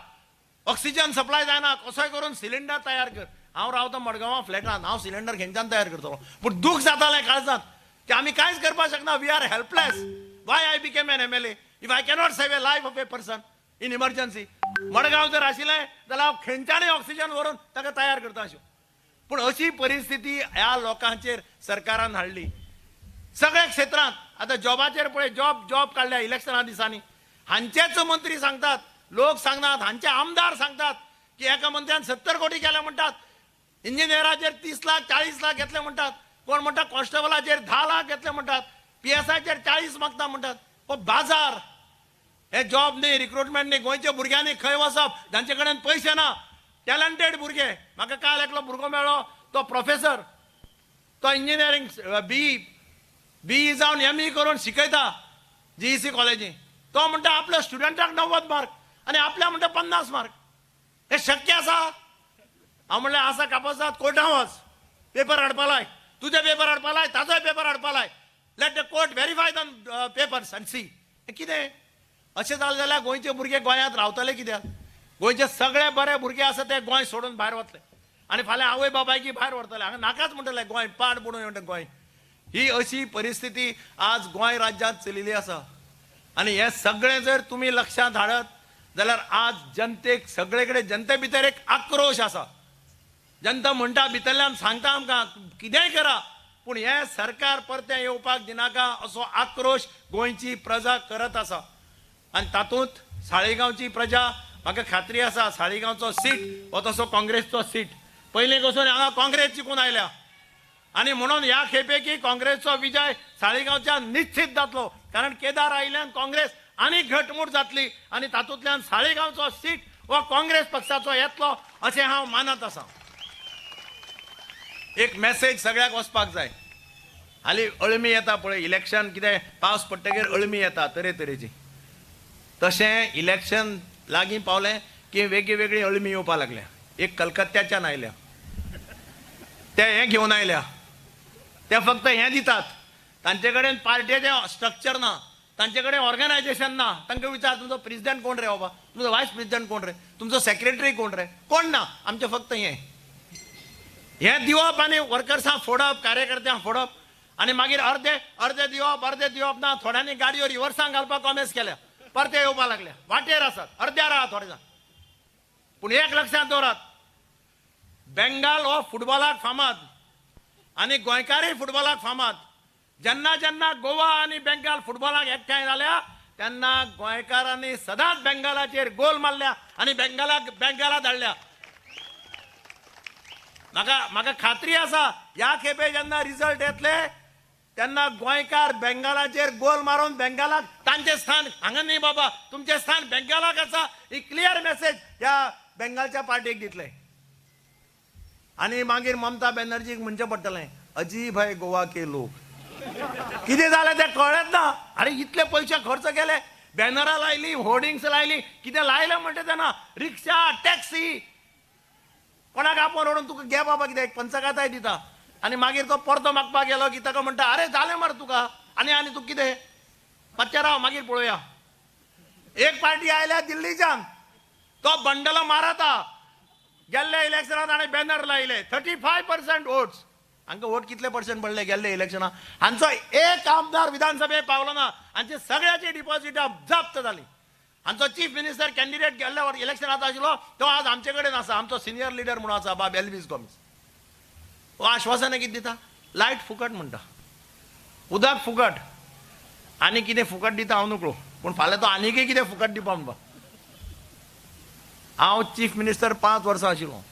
ऑक्सिजन सप्लाय जायना, कसोय करून सिलिंडर तयार कर. हांव रावता मडगांवां फ्लॅटान, हांव सिलिंडर खंयच्यान तयार करतलो? पूण दूख जातालें काळजांत की आमी कांयच करपाक शकना. We are helpless. Why I became an MLA if I cannot save a life of a person in emergency? Madgaon जर आशिल्लें जाल्यार हांव खंयच्यानय ऑक्सिजन व्हरून ताका तयार करता अश्यो. पूण अशी परिस्थिती ह्या लोकांचेर सरकारान हाडली सगळ्या क्षेत्रांत. आतां जॉबाचेर पळय, जॉब काडल्या इलेक्शना दिसांनी. हांचेच मंत्री सांगतात, लोक सांगनात, हांचे आमदार सांगतात की एका मंत्र्यान 70 कोटी केले म्हणटात, इंजिनियराचेर 30 लाख 40 लाख घेतले म्हणटात, कोण म्हणटा कॉन्स्टेबलाचेर 10 लाख घेतले म्हणटात, पीएसआयचेर 40 मागता म्हणटात. हो बाजार. हे जॉब न्ही, रिक्रुटमेंट न्ही. गोंयच्या भुरग्यांनी खंय वचप जांचे कडेन पयशे ना? टॅलंटेड भुरगे. म्हाका काल एकलो भुरगो मेळ्ळो, तो प्रोफेसर, तो इंजिनियरींग बीई जावन एमई करून शिकयता जीईसी कॉलेजीन. तो म्हणटा आपल्या स्टुडंटाक 90 मार्क आनी आपल्या म्हणटा 50 मार्क. हें शक्य आसा? हांव म्हणलें आसा कापसात, कोर्टान वच, पेपर हाडपा लाय, तुजे पेपर हाडपा लाय, ताजोय पेपर हाडपा लाय, let the court verify the papers and see. हें कितें अशें जालें जाल्यार गोंयचे भुरगे गोंयांत रावतले कित्याक? गोंयचे सगळे बरे भुरगे आसा ते गोंय सोडून भायर वतले आनी फाल्यां आवय बापायकी भायर व्हरतले. हांगा नाकाच म्हणटले, गोंय पाड पडून म्हणटा गोंय. ही अशी परिस्थिती आज गोंय राज्यांत चलिल्ली आसा. आनी हें सगळें जर तुमी लक्षांत हाडत जाल्यार आज जनतेक सगळे कडेन जनते भितर एक आक्रोश आसा. जनता म्हणटा भितरल्यान सांगता आमकां कितेंय करा, पूण हें सरकार परतें येवपाक दिनाका असो आक्रोश गोंयची प्रजा करत आसा. आनी तातूंत साळीगांवची प्रजा, म्हाका खात्री आसा, साळीगांवचो सीट हो तसो काँग्रेसचो सीट. पयलीं पसून हांगा काँग्रेस जिखून आयल्या आनी म्हणून ह्या खेपेकी काँग्रेसचो विजय साळीगांवच्या निश्चित जातलो. कारण केदार आयिल्ल्यान काँग्रेस आनी घटमूट जातली आनी तातूंतल्यान साळीगांवचो सीट हो काँग्रेस पक्षाचो येतलो अशें हांव मानत आसा. एक मॅसेज सगळ्याक वचपाक जाय. हालीं अळमी येता पळय, इलेक्शन कितें पावस पडटकीर अळमी येता तरेतरेची, तशें इलेक्शन लागीं पावलें की वेगळी वेगळी अळमी येवपाक लागल्या. एक कलकत्त्याच्यान आयल्या, ते हें घेवन आयल्या, ते फक्त हें दितात, तांचे कडेन पार्टेचें स्ट्रक्चर ना, तांचे कडेन ऑर्गनायजेशन ना. तांकां विचार तुमचो प्रेसिडेंट कोण रे बाबा, तुमचो वायस प्रेसिडेंट कोण रे, तुमचो सेक्रेटरी कोण रे, कोण ना. आमचें फक्त हें हें दिवप आनी वर्कर्सांक फोडप, कार्यकर्त्यांक फोडप आनी मागीर अर्दे अर्दे दिवप, अर्दे दिवप ना. थोड्यांनी गाडयो रिवर्सांक घालपाक कॉमेस केल्या, परते येवपाक लागल्या, वाटेर आसात, अर्द्यार आहा थोडे जाण. पूण एक लक्षांत दवरात, बेंगाल हो फुटबॉलाक फामाद आनी गोंयकारय फुटबॉलाक फामाद. जेन्ना जेन्ना गोवा आनी बेंगाल फुटबॉलाक एकठांय जाल्या तेन्ना गोंयकारांनी सदांच बेंगालाचेर गोल मारल्या आनी बेंगालाक बेंगाला धाडल्या. म्हाका म्हाका खात्री आसा ह्या खेपे जेन्ना रिजल्ट येतले तेन्ना गोंयकार बेंगालाचेर गोल मारून बेंगालाक तांचें स्थान हांगा न्ही बाबा, तुमचें स्थान बेंगालाक आसा, ही क्लियर मेसेज ह्या बेंगालच्या पार्टीक दितले. आनी मागीर ममता बॅनर्जीक म्हणचें पडटलें, अजीब है गोवा के लोक. कितें जालें तें कळ्ळेंच ना. आरे इतले पयशे खर्च केले, बॅनरां लायली, होर्डिंग्स लायली, कितें लायलें म्हणटा तेन्ना रिक्षा, टॅक्सी, कोणाक आपोवन हाडून तुका घे बाबा कितें एक पंचकाताय दिता. आनी मागीर तो परतो मागपाक गेलो की ताका म्हणटा अरे जालें मरे तुका आनी आनी तुका कितें, मातशें राव मागीर पळोवया. एक पार्टी आयल्या दिल्लीच्यान, तो बंडल मारता. गेल्ल्या इलेक्शनात ताणें बॅनर लायले 35% वोट्स. हांकां वोट कितले पर्संट पडले गेल्ले इलेक्शनाक? हांचो एक आमदार विधानसभेत पावलो ना, हांची सगळ्याची डिपॉझिटां जप्त जाली. हांचो चीफ मिनिस्टर कॅन्डिडेट गेल्ल्या इलेक्शनात आशिल्लो तो आज आमचे कडेन आसा, आमचो सिनियर लिडर म्हणून आसा बाब एल्वीस गोमीस. हो आश्वासनां कितें दिता? लायट फुकट म्हणटा, उदक फुकट, आनी कितें फुकट दिता हांव नकळो, पूण फाल्यां तो आनीकय कितें फुकट दिवपा म्हणपा. हांव चीफ मिनिस्टर 5 वर्सां आशिल्लो.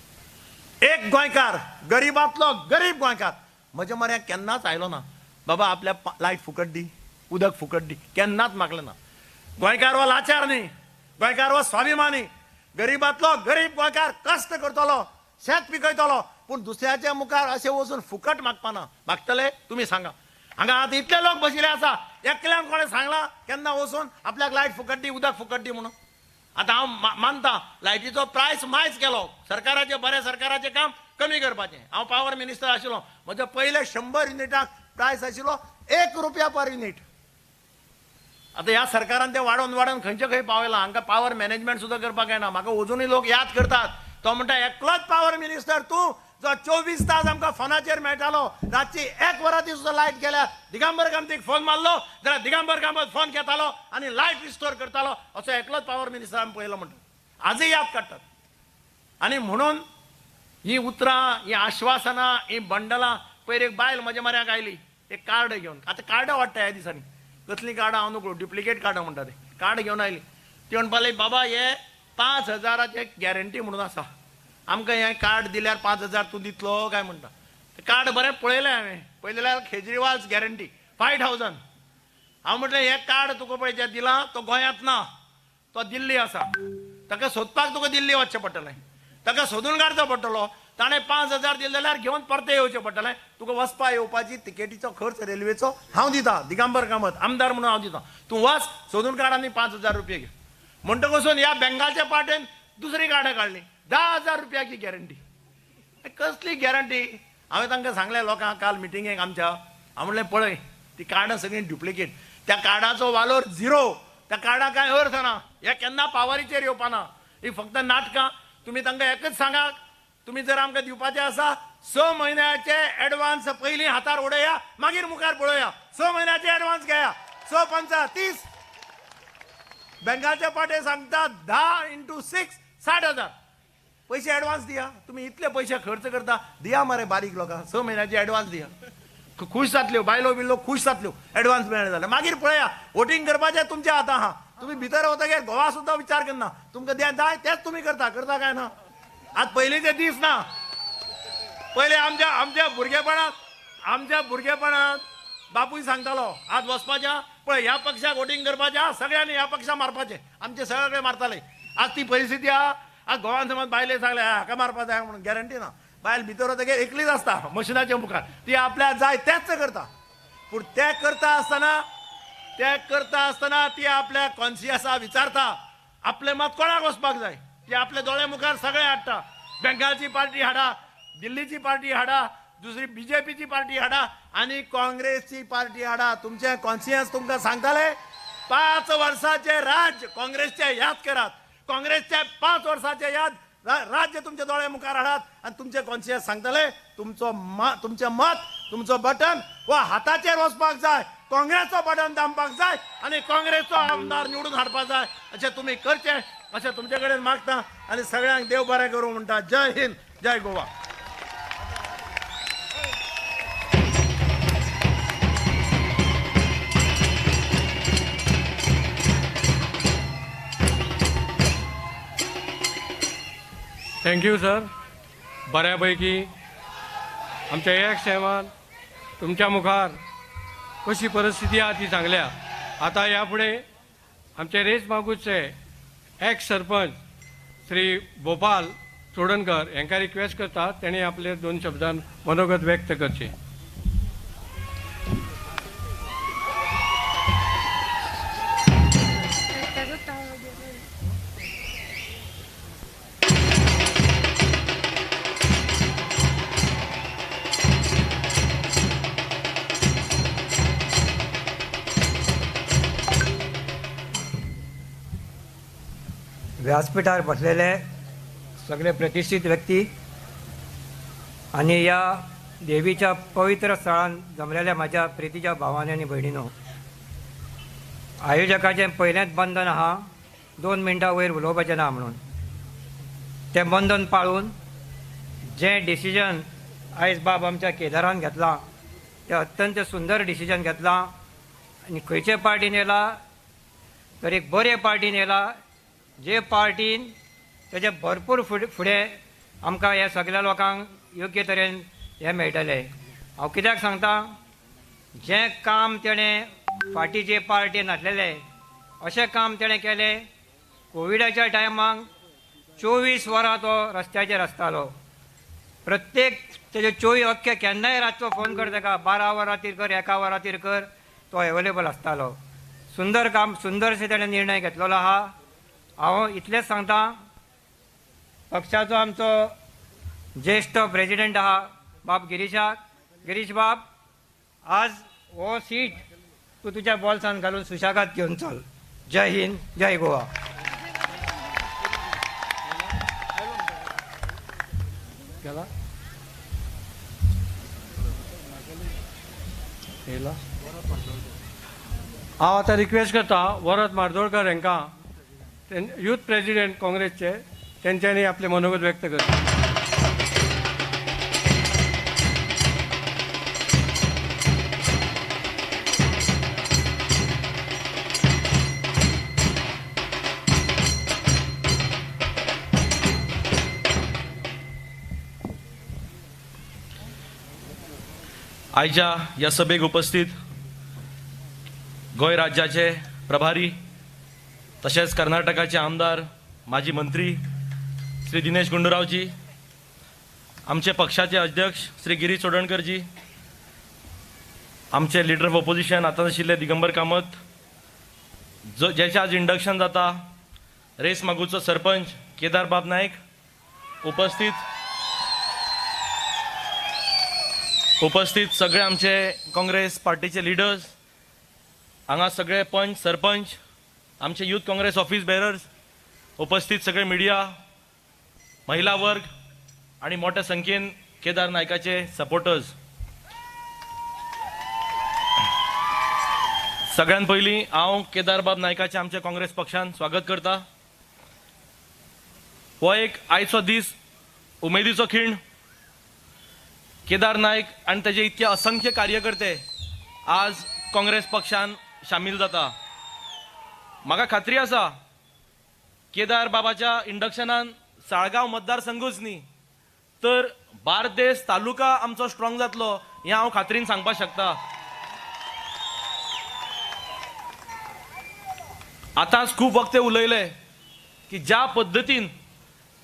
एक गोंयकार, गरिबांतलो गरीब गोंयकार म्हज्या मऱ्याक केन्नाच आयलो ना, बाबा आपल्या लायट फुकट दी, उदक फुकट दी, केन्नाच मागलें ना. गोंयकार हो लाचार न्ही, गोंयकार हो स्वाभिमानी. गरिबांतलो गरीब गोंयकार कश्ट करतलो, शेत पिकयतलो, पूण दुसऱ्याच्या मुखार अशें वचून फुकट मागपाना. मागतले तुमी सांगा? हांगा आतां इतले लोक बशिल्ले आसा, एकल्यान कोणें सांगलां केन्ना वचून आपल्याक लायट फुकट दी, उदक फुकट दी म्हणून? आतां हांव मानता लायटीचो प्रायस मायज केलो, सरकाराचें बरें सरकाराचें काम कमी करपाचें. हांव पावर मिनिस्टर आशिल्लो, म्हज्या पयले 100 युनिटाक प्रायस आशिल्लो 1 रुपया पर युनीट. आतां ह्या सरकारान तें वाडोवन वाडोवन खंयचे खंय पावयलां. हांकां पावर मॅनेजमेंट सुद्दां करपाक येना. म्हाका अजुनूय लोक याद करतात, तो म्हणटा एकलोच पावर मिनिस्टर तूं जो 24 तास आमकां फोनाचेर मेळटालो, रातची 1 वराती सुद्दां लायट गेल्यार दिगंबर कामतीक फोन मारलो जाल्यार दिगंबर कामत फोन घेतालो आनी लायट रिस्टोर करतालो, असो एकलोच पावर मिनिस्टर आमी पळयलो म्हणटा. आजूय याद काडटात. आनी म्हणून ही उतरां, ही आश्वासनां, ही बंडलां. पयर एक बायल म्हज्या म्हऱ्याक आयली एक कार्ड घेवन. आतां कार्डां वाडटा ह्या दिसांनी, कसलीं कार्डां हांव नकळो, डुप्लिकेट कार्डां म्हणटा ते. कार्ड घेवन आयली, ती म्हणपाक लागली बाबा हे 5000 गॅरंटी म्हणून आसा, आमकां हें कार्ड दिल्यार 5000 तूं दितलो काय म्हणटा. कार्ड बरें पळयलें हांवें, पळयलें जाल्यार केजरीवाल्स गॅरंटी 5000. हांव म्हटलें हें कार्ड तुका पळय जें दिलां तो गोंयांत ना, तो दिल्ली आसा, ताका सोदपाक तुका दिल्ली वचचें पडटलें, ताका सोदून काडचो पडटलो. ताणें 5000 दिले जाल्यार घेवन परतें येवचें पडटलें, तुका वचपा येवपाची तिकेटीचो खर्च रेल्वेचो हांव दिता, दिगंबर कामत आमदार म्हणून हांव दिता, तूं वच सोदून काड आनी 5000 रुपये घे. म्हणटकसून ह्या बेंगालच्या पार्टेन दुसरी कार्डां काडली 10,000 रुपयाची गॅरंटी. कसली गॅरंटी? हांवें तांकां सांगलें लोकांक काल मिटिंगेक आमच्या, हांव म्हणलें पळय ती कार्डां सगळीं डुप्लिकेट, त्या कार्डाचो वालोर 0, त्या कार्डाक कांय अर्थ ना, हे केन्ना पावरीचेर येवपाना, ही फक्त नाटकां. तुमी तांकां एकच सांगात, तुमी जर आमकां दिवपाचें आसा 6 म्हयन्याचे एडवान्स पयलीं हातार उडया, मागीर मुखार पळोवया. 6 म्हयन्याचे एडवान्स घेया, 6 5 30. बेंगालच्या पाटे सांगता 10 × 6 60,000 पयशे एडवान्स दिया. तुमी इतले पयशे खर्च करता, दिया मरे बारीक लोकांक 6 म्हयन्याचे एडवान्स दिया. खूश जातल्यो बायलो बिल्लो, खूश जातल्यो एडवान्स मेळ्ळे जाल्यार. मागीर पळया वोटींग करपाचें तुमच्या हाता आहा, तुमी भितर वतगीर गोवा सुद्दां विचार करना, तुमकां जाय तेंच तुमी करता, करता काय ना. आज पयलींचे दीस ना. पयले आमच्या आमच्या भुरगेपणांत, आमच्या भुरगेपणांत बापूय सांगतालो आज वचपाच्या पळय ह्या पक्षाक वोटींग करपाच्या, सगळ्यांनी ह्या पक्षाक मारपाचें, आमचे सगळे मारताले. आज ती परिस्थिती आहा. आज गोवान समज बायले सांगले हाका मारपा जाय म्हणून गॅरंटी ना. बायल भितर वतगीर एकलीच आसता मशिनाच्या मुखार, ती आपल्या जाय तेंच करता. पूण तें करता आसतना, तें करता आसतना ती आपल्या कॉन्शियसा विचारता आपलें मत कोणाक वचपाक जाय. ती आपल्या दोळे मुखार सगळें हाडटा, बेंगालची पार्टी हाडा, दिल्लीची पार्टी हाडा, दुसरी बीजेपीची पार्टी हाडा आनी काँग्रेसची पार्टी हाडा. तुमचें कॉन्सियन्स तुमकां सांगताले 5 वर्साचे राज्य काँग्रेसचे याद करात, काँग्रेसचे 5 वर्साचे याद राज्य तुमच्या दोळ्या मुखार हाडात आनी तुमचें कॉन्सियन्स सांगतले तुमचो तुमचें मत, तुमचो बटन हो हाताचेर वचपाक जाय, काँग्रेसचो बटन दामपाक जाय आनी काँग्रेसचो आमदार निवडून हाडपाक जाय. अशें तुमी करचें अशें तुमचे कडेन मागता आनी सगळ्यांक देव बरें करूं म्हणटा. जय हिंद, जय गोवा. Thank you sir. बऱ्यापैकी आमच्या एक सेवान तुमच्या मुखार कशी परिस्थिती आहा ती सांगल्या. आतां ह्या फुडें आमचे रेस मागूचे एक्स सरपंच श्री भोपाल चोडणकर हांकां रिक्वेस्ट करता तेणी आपले 2 शब्दान मनोगत व्यक्त करचें. व्यासपीठार बसलेले सगळे प्रतिष्ठित व्यक्ती आणि या देवीच्या पवित्र स्थळान जमलेल्या माझ्या प्रितीच्या भावांनी आनी भयणीनो, आयोजकाचें पयलेंच बंधन आहा 2 मिनटां वयर उलोवपाचें ना म्हणून. तें बंधन पाळून जें डिसिजन आयज बाब आमच्या केदारान घेतलां तें अत्यंत सुंदर डिसिजन घेतलां आनी खंयचे पार्टीन येला तर एक बरे पार्टीन येला, जे पार्टीन तेजे भरपूर फुडें आमकां ह्या सगळ्या लोकांक योग्य तरेन हें मेळटलें. हांव कित्याक सांगता, जें काम तेणें फाटीं जे पार्टीन आसलेलें अशें काम तेणें केलें. कोविडाच्या टायमाक 24 वरां तो रस्त्याचेर आसतालो. प्रत्येक तेजे 24 अख्खे केन्नाय रातचो फोन कर ताका, 12 वरांतीर कर, 1 वरांतीर कर, तो एवेलेबल आसतालो. सुंदर काम, सुंदरशें तेणें निर्णय घेतलेलो आहा. हांव इतलेंच सांगता, पक्षाचो आमचो ज्येश्ठ प्रेजिडेंट आहा बाब गिरीशाक, गिरीश बाब आज हो सीट तूं तुज्या बॉल्सान घालून सुशेगाद घेवन चल. जय हिंद, जय गोवा. हांव आतां रिक्वेस्ट करता वरद मार्दोळकर हांकां, यूथ प्रेजिडेंट काँग्रेसचे, तेंच्यांनी आपले मनोगत व्यक्त करचें. आयच्या ह्या सभेक उपस्थित गोंय राज्याचे प्रभारी तशेंच कर्नाटकाचे आमदार माजी मंत्री श्री दिनेश गुंडूरावजी, आमचे पक्षाचे अध्यक्ष श्री गिरीश चोडणकरजी, आमचे लिडर ऑफ ऑपोजिशन आतां आशिल्ले दिगंबर कामत, जो जेचें आज इंडक्शन जाता, रेस मागूचो सरपंच केदार बाब नायक उपस्थित सगळे आमचे काँग्रेस पार्टीचे लिडर्स, हांगा सगळे पंच सरपंच, आमचे यूथ काँग्रेस ऑफिस बेरर्स, उपस्थित सगळे मिडिया, महिला वर्ग आणि मोठ्या संख्येन केदार नायकाचे सपोर्टर्स. सगळ्यात पयलीं हांव केदार बाब नायकाचे आमच्या काँग्रेस पक्षान स्वागत करता. हो एक आयचो दीस उमेदीचो खीण. केदार नायक आनी तेजे इतके असंख्य कार्यकर्ते आज काँग्रेस पक्षान शामील जाता. म्हाका खात्री आसा केदार बाबाच्या इंडक्शनान साळगांव मतदारसंघूच न्ही तर बार्देस तालुका आमचो स्ट्रॉंग जातलो हें हांव खात्रीन सांगपाक शकता. आतांच खूब वक्ते उलयले की ज्या पद्दतीन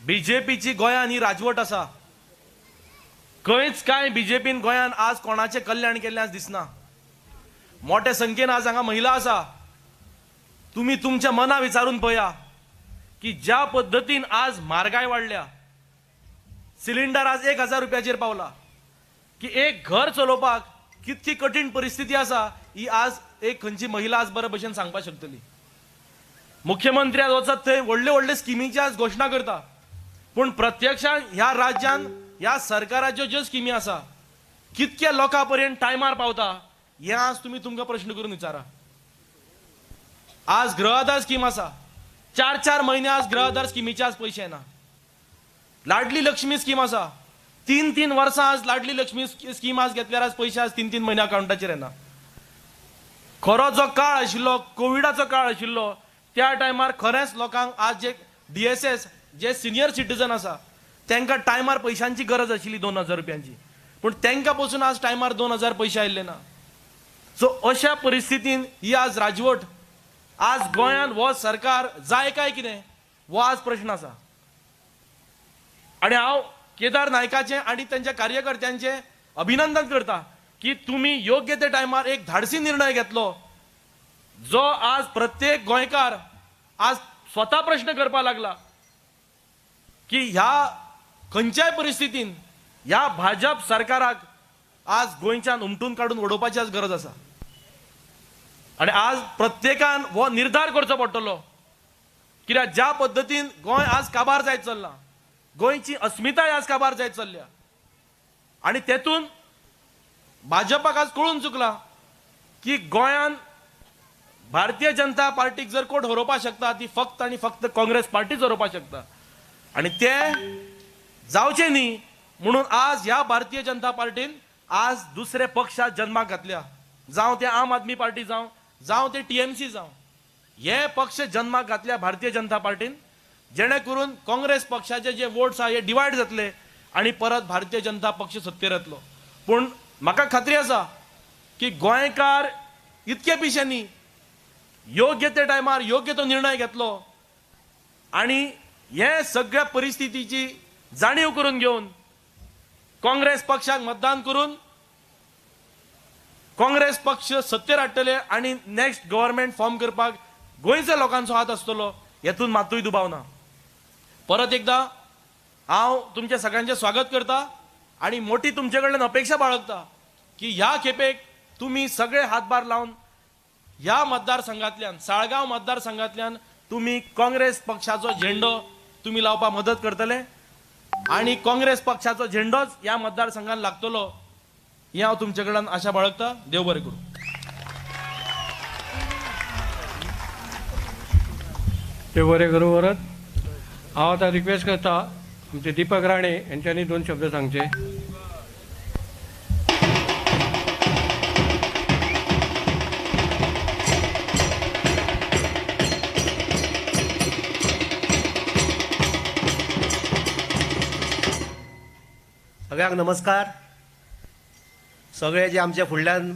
बीजेपीची गोंयांत ही राजवट आसा, खंयच कांय बीजेपीन गोंयांत आज कोणाचें कल्याण केल्लें आज दिसना. मोठ्या संख्येन आज हांगा महिला आसा. तुमी तुमच्या मना विचारून पळया की ज्या पद्दतीन आज म्हारगाय वाडल्या, सिलिंडर आज 1000 रुपयाचेर पावला, की एक घर चलोवपाक कितकी कठीण परिस्थिती आसा ही आज एक खंयची महिला आज बरे भशेन सांगपाक शकतली. मुख्यमंत्री आज वचत थंय व्हडले व्हडले स्किमीची आज घोशणा करता, पूण प्रत्यक्षान ह्या राज्यान ह्या सरकाराच्यो ज्यो स्किमी आसा कितक्या लोकां पर्यंत टायमार पावता हें आज तुमी तुमकां प्रश्न करून विचारा. आज गृह आधार स्कीम आसा, 4-4 म्हयने आज गृह आधार स्किमीचे आज पयशे येना. लाडली लक्ष्मी स्कीम आसा, 3-3 वर्सां आज लाडली लक्ष्मी स्कीम आज घेतल्यार आज पयशे आज 3-3 म्हयने अकावंटाचेर येना. खरो जो काळ आशिल्लो कोविडाचो काळ आशिल्लो त्या टायमार खरेंच लोकांक आज जे DSS जे सिनियर सिटीजन आसा तांकां टायमार पयशांची गरज आशिल्ली 2000 रुपयांची, पूण तांकां पसून आज टायमार 2000 पयशे आयिल्ले ना. सो अशा परिस्थितीन ही आज राजवट आज गोंयांत हो सरकार जाय काय कितें हो आज प्रश्न आसा. आनी हांव केदार नायकाचें आनी तांच्या कार्यकर्त्यांचें अभिनंदन करता की तुमी योग्य त्या टायमार एक धाडसी निर्णय घेतलो जो आज प्रत्येक गोंयकार आज स्वता प्रश्न करपाक लागला की ह्या खंयच्याय परिस्थितीन ह्या भाजप सरकाराक आज गोंयच्यान उमटून काडून उडोवपाची आज गरज आसा. आनी आज प्रत्येकान हो निर्धार करचो पडटलो कित्याक ज्या पद्दतीन गोंय आज काबार जायत चल्लां, गोंयची अस्मिताय आज काबार जायत चल्ल्या आनी तेतून भाजपाक आज कळून चुकलां की गोंयान भारतीय जनता पार्टीक जर कोण हरोवपाक शकता ती फक्त आनी फक्त काँग्रेस पार्टीच हरोवपाक शकता आनी ते जावचें न्ही म्हणून आज ह्या भारतीय जनता पार्टीन आज दुसरे पक्षात जन्माक घातल्या, जावं ते आम आदमी पार्टी जावं, जावं ते TMC जावं, हे पक्ष जन्माक घातल्या भारतीय जनता पार्टीन, जेणे करून काँग्रेस पक्षाचे जे वोट्स आहा हे डिवायड जातले आनी परत भारतीय जनता पक्ष सत्तेर येतलो. पूण म्हाका खात्री आसा की गोंयकार इतके पिशे योग्य त्या टायमार योग्य तो निर्णय घेतलो आनी हे सगळ्या परिस्थितीची जाणीव करून घेवन काँग्रेस पक्षाक मतदान करून काँग्रेस पक्ष सत्तेर हाडटले आनी नेक्स्ट गव्हर्मेंट फॉर्म करपाक गोंयच्या लोकांचो हात आसतलो हेतून मातूय दुबाव ना. परत एकदा हांव तुमच्या सगळ्यांचें स्वागत करता आनी मोठी तुमचे कडल्यान अपेक्षा बाळगता की ह्या खेपेक तुमी सगळे हातभार लावन ह्या मतदारसंघांतल्यान, साळगांव मतदारसंघांतल्यान तुमी काँग्रेस पक्षाचो झेंडो तुमी लावपाक मदत करतले आनी काँग्रेस पक्षाचो झेंडोच ह्या मतदारसंघात लागतलो हें हांव तुमचे कडल्यान आशा बाळगता. देव बरें करूं. देव बरें करूं. परत हांव आतां रिक्वेस्ट करता आमचे दीपक राणे यांच्यांनी 2 शब्द सांगचे. सगळ्यांक नमस्कार. सगळे जे आमच्या फुडल्यान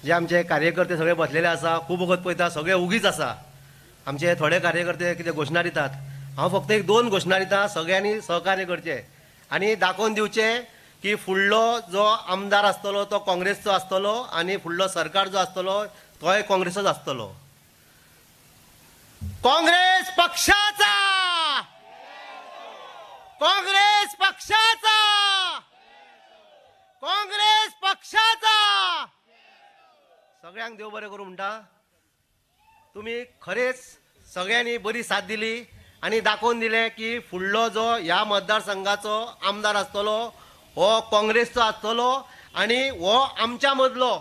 जे आमचे कार्यकर्ते सगळे बसलेले आसा, खूब वखत पळयता सगळे उगीच आसा. आमचे थोडे कार्यकर्ते कितें घोशणा दितात, हांव फक्त एक 2 घोशणा दिता, सगळ्यांनी सहकार्य करचें आनी दाखोवन दिवचें की फुडलो जो आमदार आसतलो तो काँग्रेसचो आसतलो आनी फुडलो सरकार जो आसतलो तोय काँग्रेसचोच आसतलो. काँग्रेस पक्षाचा, काँग्रेस पक्षाचा, काँग्रेस पक्षाचा. सगळ्यांक देव बरें करूं म्हणटा. तुमी खरेंच सगळ्यांनी बरी साथ दिली आनी दाखोवन दिलें की फुडलो जो ह्या मतदारसंघाचो आमदार आसतलो हो काँग्रेसचो आसतलो आनी हो आमच्या मदलो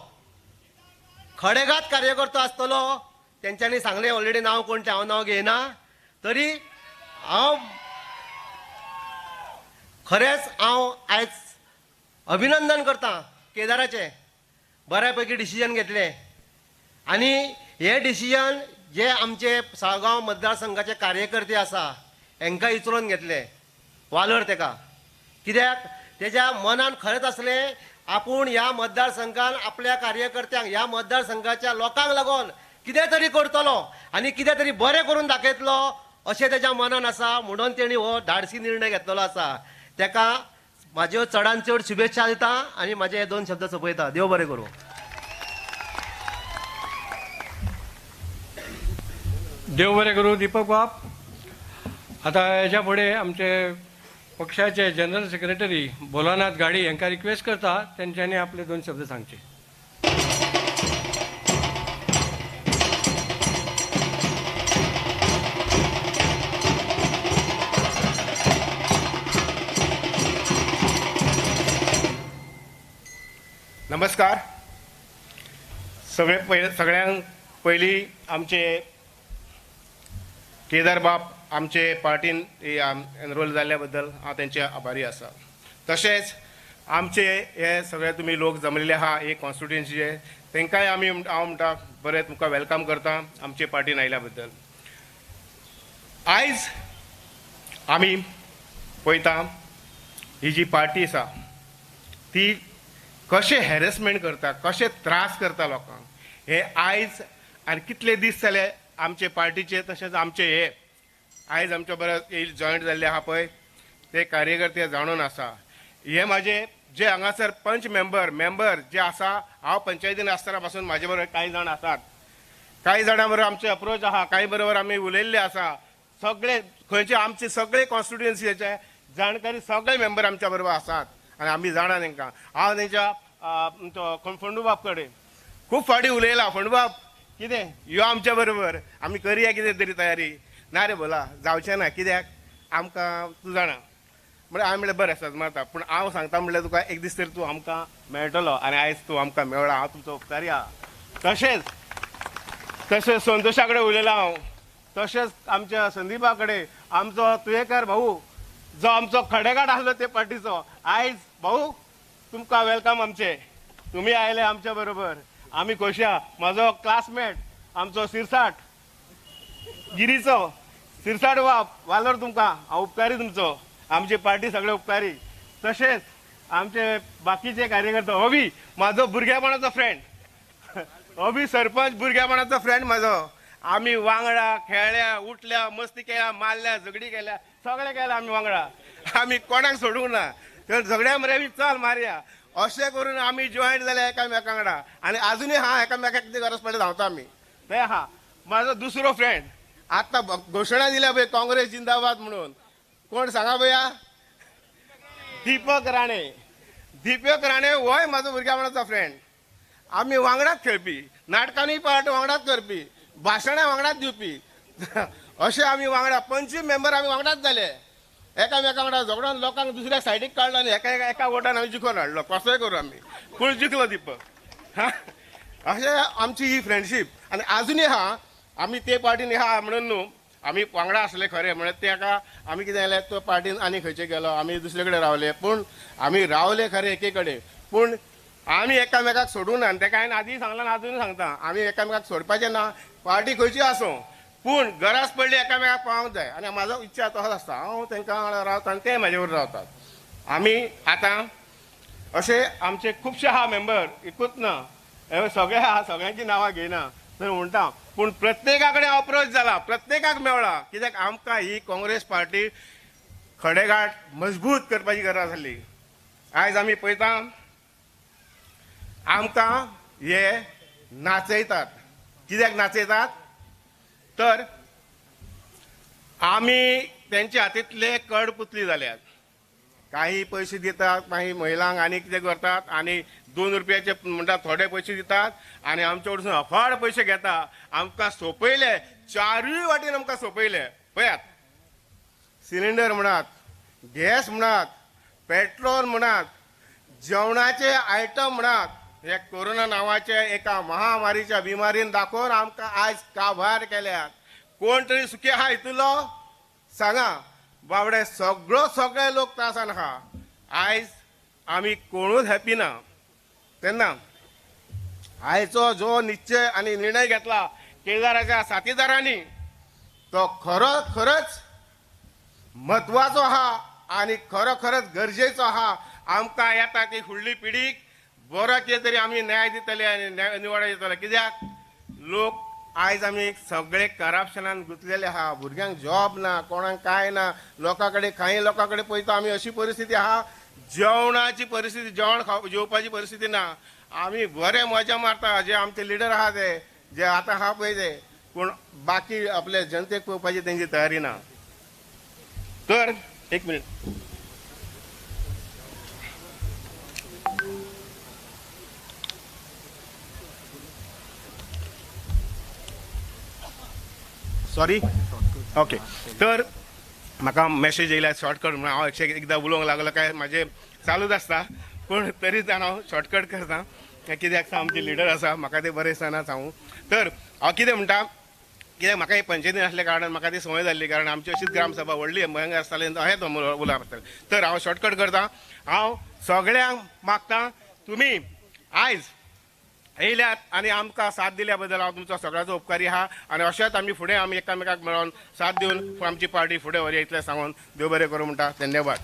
खडेगात कार्यकर्तो आसतलो. तेंच्यांनी सांगलें ऑलरेडी नांव कोण तें हांव नांव घेयना, तरी हांव खरेंच हांव आयज अभिनंदन करता केदाराचें, बऱ्या पैकी डिसिजन घेतलें आनी हे डिसिजन जे आमचे साळगांव मतदारसंघाचे कार्यकर्ते आसा हेंकां इचरोन घेतले वालोर तेका, कित्याक तेज्या मनान खरेंच आसलें आपूण ह्या मतदारसंघान आपल्या कार्यकर्त्यांक ह्या मतदारसंघाच्या लोकांक लागून कितें तरी करतलो आनी कितें तरी बरें करून दाखयतलो अशें तेज्या मनान आसा, म्हणून तेणी हो धाडसी निर्णय घेतलेलो आसा. तेका म्हाज्यो चडान चड शुभेच्छा दिता आनी म्हाजे हे 2 शब्द सोंपयता. देव बरें करूं. देव बरें करूं दीपक बाब. आतां हेज्या फुडें आमचे पक्षाचे जनरल सेक्रेटरी भोलानाथ घाडी हांकां रिक्वेस्ट करता तेंच्यांनी आपले दोन शब्द सांगचे. नमस्कार. सगळ्यांक पयलीं आमचे केदार बाब आमचे पार्टीन एनरोल जाल्ल्या बद्दल हांव तेंचे आभारी आसा. तशेंच आमचे हे सगळे तुमी लोक जमलेले आहा हे कॉन्स्टिट्युएन्सीचे, तेंकांय आमी हांव म्हणटा बरें तुमकां welcome करता आमचे पार्टीन आयल्या बद्दल. आयज आमी पळयता ही जी पार्टी आसा ती कशें हॅरेसमेंट करता, कशें त्रास करता लोकांक, हे आयज आनी कितले दीस जाले आमचे पार्टीचे तशेंच आमचे हे आयज आमच्या बरोबर जॉयंट जाल्ले आहा पळय ते कार्यकर्ते जाणून आसा. हे म्हाजे जे हांगासर पंच मेंबर जे आसा, हांव पंचायतीन आसतना पासून म्हाजे बरोबर कांय जाण आसात, कांय जाणां बरोबर आमचे अप्रोच आहा, कांय बरोबर आमी उलयल्ले आसा. सगळे खंयचे आमचे सगळे कॉन्स्टिट्युएन्सीचे जाणकारी सगळे मेंबर आमच्या बरोबर आसात आनी आमी जाणा तांकां. हांव तेंच्या फोंडूबाब कडेन खूब फावटी उलयला, फोंडूबाब कितें यो आमच्या बरोबर आमी करया कितें तरी तयारी. ना रे बोला जावचें ना, कित्याक आमकां तूं जाणा. म्हणल्यार हांवें म्हणलें बरें आसा मारता, पूण हांव सांगता म्हणल्यार तुका एक दीस तरी तूं आमकां मेळटलो आनी आयज तूं आमकां मेळ्ळा, हांव तुमचो उपकारी आहा. तशेंच तशेंच संतोशा कडेन उलयलां हांव, तशेंच आमच्या संदीपा कडेन, आमचो तुयेकार भाऊ जो आमचो खडेगाड आसलो ते पार्टीचो, आयज भाऊ तुमकां welcome आमचे, तुमी आयले आमच्या बरोबर, आमी खोशी आहा. म्हाजो क्लासमेट आमचो सिरसाट गिरीचो सिरसाट बाब वालोर तुमकां, हांव उपकारी तुमचो, आमची पार्टी सगळे उपकारी. तशेंच आमचे बाकीचे कार्यकर्ते, अभी म्हाजो भुरगेपणाचो फ्रेंड, अभी सरपंच भुरगेपणाचो फ्रेंड म्हाजो, आमी वांगडा खेळ्ळ्या, उठल्या, मस्ती केल्या, मारल्या, झगडी केल्या, सगळें केलें आमी वांगडा, आमी कोणाक सोडूंक ना, तर झगड्या मरे आमी चल मारया अशें करून आमी जॉयंट जाले एकामेका वांगडा आनी आजुनूय आहा एकामेकाक कितें गरज पडल्यार धांवता आमी. ते आहा म्हाजो दुसरो फ्रेंड, आतां घोशणा दिल्या पळय काँग्रेस जिंदाबाद म्हणून, कोण सांगा पळया, दीपक राणे. दीपक राणे होय म्हाजो भुरग्यापणाचो फ्रेंड, आमी वांगडाच खेळपी, नाटकांनी पार्ट वांगडाच करपी, भाशणां वांगडाच दिवपी, अशें आमी वांगडा 25 मेंबर आमी वांगडाच जाले, एकामेका वांगडा झगडोन लोकांक दुसऱ्या सायडीक काडलो आनी एका एका वोटान आमी जिखोवन हाडलो, कसोय करूं आमी, पूण जिखलो दीपक. हा अशें आमची ही फ्रेंडशीप आनी आजुनूय आहा. आमी ते पार्टीन आहा म्हणून न्हू आमी वांगडा आसले खरें, म्हणल्यार तेका आमी कितें जालें तो पार्टीन आनी खंयचे गेलो, आमी दुसरे कडेन रावले, पूण आमी रावले खरें एके कडेन, पूण आमी एकामेकाक सोडूंक ना. आनी तेका हांवें आदीं सांगलां आनी आजुनूय सांगता, आमी एकामेकाक सोडपाचें ना, पार्टी खंयची आसूं, पूण गरज पडली एकामेकाक पावोंक जाय. आनी म्हाजो इच्छा तसोच आसता, हांव तांकां वांगडा रावता आनी ते म्हाजे बरोबर रावतात. आमी आतां अशे आमचे खुबशे आहा मेंबर, एकूच ना, हे सगळे आहा, सगळ्यांची नांवां घेयना थंय म्हणटा, पूण प्रत्येका कडेन अप्रोच जाला, प्रत्येकाक मेळ्ळा, कित्याक आमकां ही काँग्रेस पार्टी खडेगांठ मजबूत करपाची गरज आसली. आयज आमी पळयता आमकां हे नाचयतात, कित्याक नाचयतात तर आमी तेंच्या हातींतले कडपुतली जाल्यात. काही पयशे दितात, काही महिलांक आनी कितें करतात आनी 2 रुपयाचे म्हणटा थोडे पयशे दितात आनी आमचे कडसून अफाट पयशे घेता. आमकां सोंपयले, चारूय वाटेन आमकां सोंपयले. पळयात, सिलिंडर म्हणात, गॅस म्हणात, पेट्रोल म्हणात, जेवणाचे आयटम म्हणात, हे कोरोना नांवाच्या एका महामारीच्या बिमारीन दाखोवन आमकां आयज काबार केल्यात. कोण तरी सुखी आहा हितूंतलो सांगा बाबडे, सगळो सगळे लोक त्रासान आहा. आयज आमी कोणूच हॅपी ना. तेन्ना आयचो जो निश्चय आनी निर्णय घेतला केदाराच्या साथीदारांनी तो खरो खरंच म्हत्वाचो आहा आनी खरो खरंच गरजेचो आहा. आमकां येता ती फुडली पिढीक बरो कितें तरी आमी न्याय दितले आनी निवड दितले. कित्याक लोक आयज आमी सगळे करप्शनान गुंतलेले आहा, भुरग्यांक जॉब ना, कोणाक कांय ना, लोकां कडेन कांय लोकां कडेन पळयता आमी अशी परिस्थिती आहा, जेवणाची परिस्थिती, जेवण खाव जेवपाची परिस्थिती ना. आमी बरे मजा मारता जे आमचे लिडर आहा ते जे आतां आहा पळय ते, पूण बाकी आपले जनतेक पळोवपाची तेंची तयारी ना. तर एक मिनिट. सॉरी ओके तर म्हाका मॅसेज येयल्या शॉर्टकट म्हणून हांव एकशे एकदां उलोवंक लागलो काय म्हाजें चालूच आसता, पूण तरी जाण हांव शॉर्टकट करता कित्याक आमचे लिडर आसा, म्हाका तें बरें दिसना सांगू. तर हांव कितें म्हणटा, कित्याक म्हाका हे पंचायतीन आसल्या कारणान म्हाका ती संवय जाल्ली, कारण आमची अशीच ग्रामसभा व्हडली भयंकर आसताली, अहेंच उलोवप आसतालें. तर हांव शॉर्टकट करता. हांव सगळ्यांक मागता तुमी आयज येयल्यात आनी आमकां साथ दिल्या बद्दल हांव तुमचो सगळ्यांचो उपकारी आहा, आनी अशेंच आमी फुडें आमी एकामेकाक मेळोन साथ दिवन आमची पार्टी फुडें व्हरया इतलें सांगून देव बरें करूं म्हणटा. धन्यवाद.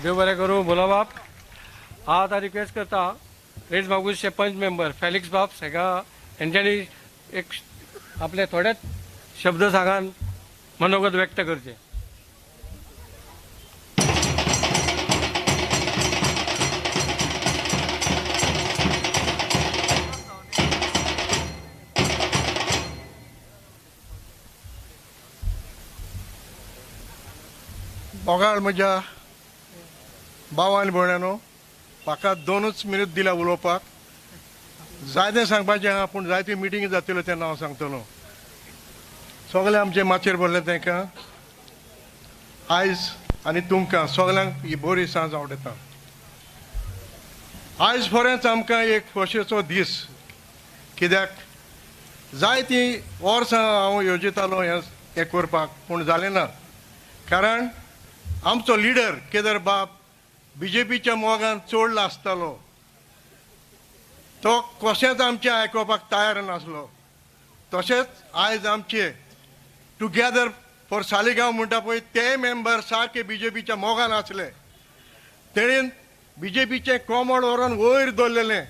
देव बरें करूं भोला बाब. हांव आतां रिक्वेस्ट करता रेज मागूशचे पंच मेंबर फेलिक्स बाब हांगा हेंच्यांनी एक आपले थोडेच शब्द सांगान मनोगत व्यक्त करचे. मोगाळ म्हज्या भाव आनी भयणांनो, म्हाका 2 मिनट दिल्या उलोवपाक. जायतें सांगपाचें आहा, पूण जायत्यो मिटिंगी जातल्यो तेन्ना हांव सांगतलो. सगळें आमचें माचयेर भरलें तांकां आयज आनी तुमकां सगळ्यांक ही बरी सांज आवडटा. आयज खरेंच आमकां एक खोशयेचो दीस, कित्याक जायतीं वर्सां हांव येवजितालो हें करपाक, पूण जालें ना. कारण आमचो लिडर केदार बाब बीजेपीच्या मोगान चोडला आसतालो, तो कशेंच आमचें आयकुपाक तयार नासलो. तशेंच आयज आमचे टुगेदर फॉर सालिगांव म्हणटा पळय ते मेंबर सारके बीजेपीच्या मोगान आसले. तेणेन बीजेपीचें कोमड व्हरोन वयर दवरलेलें,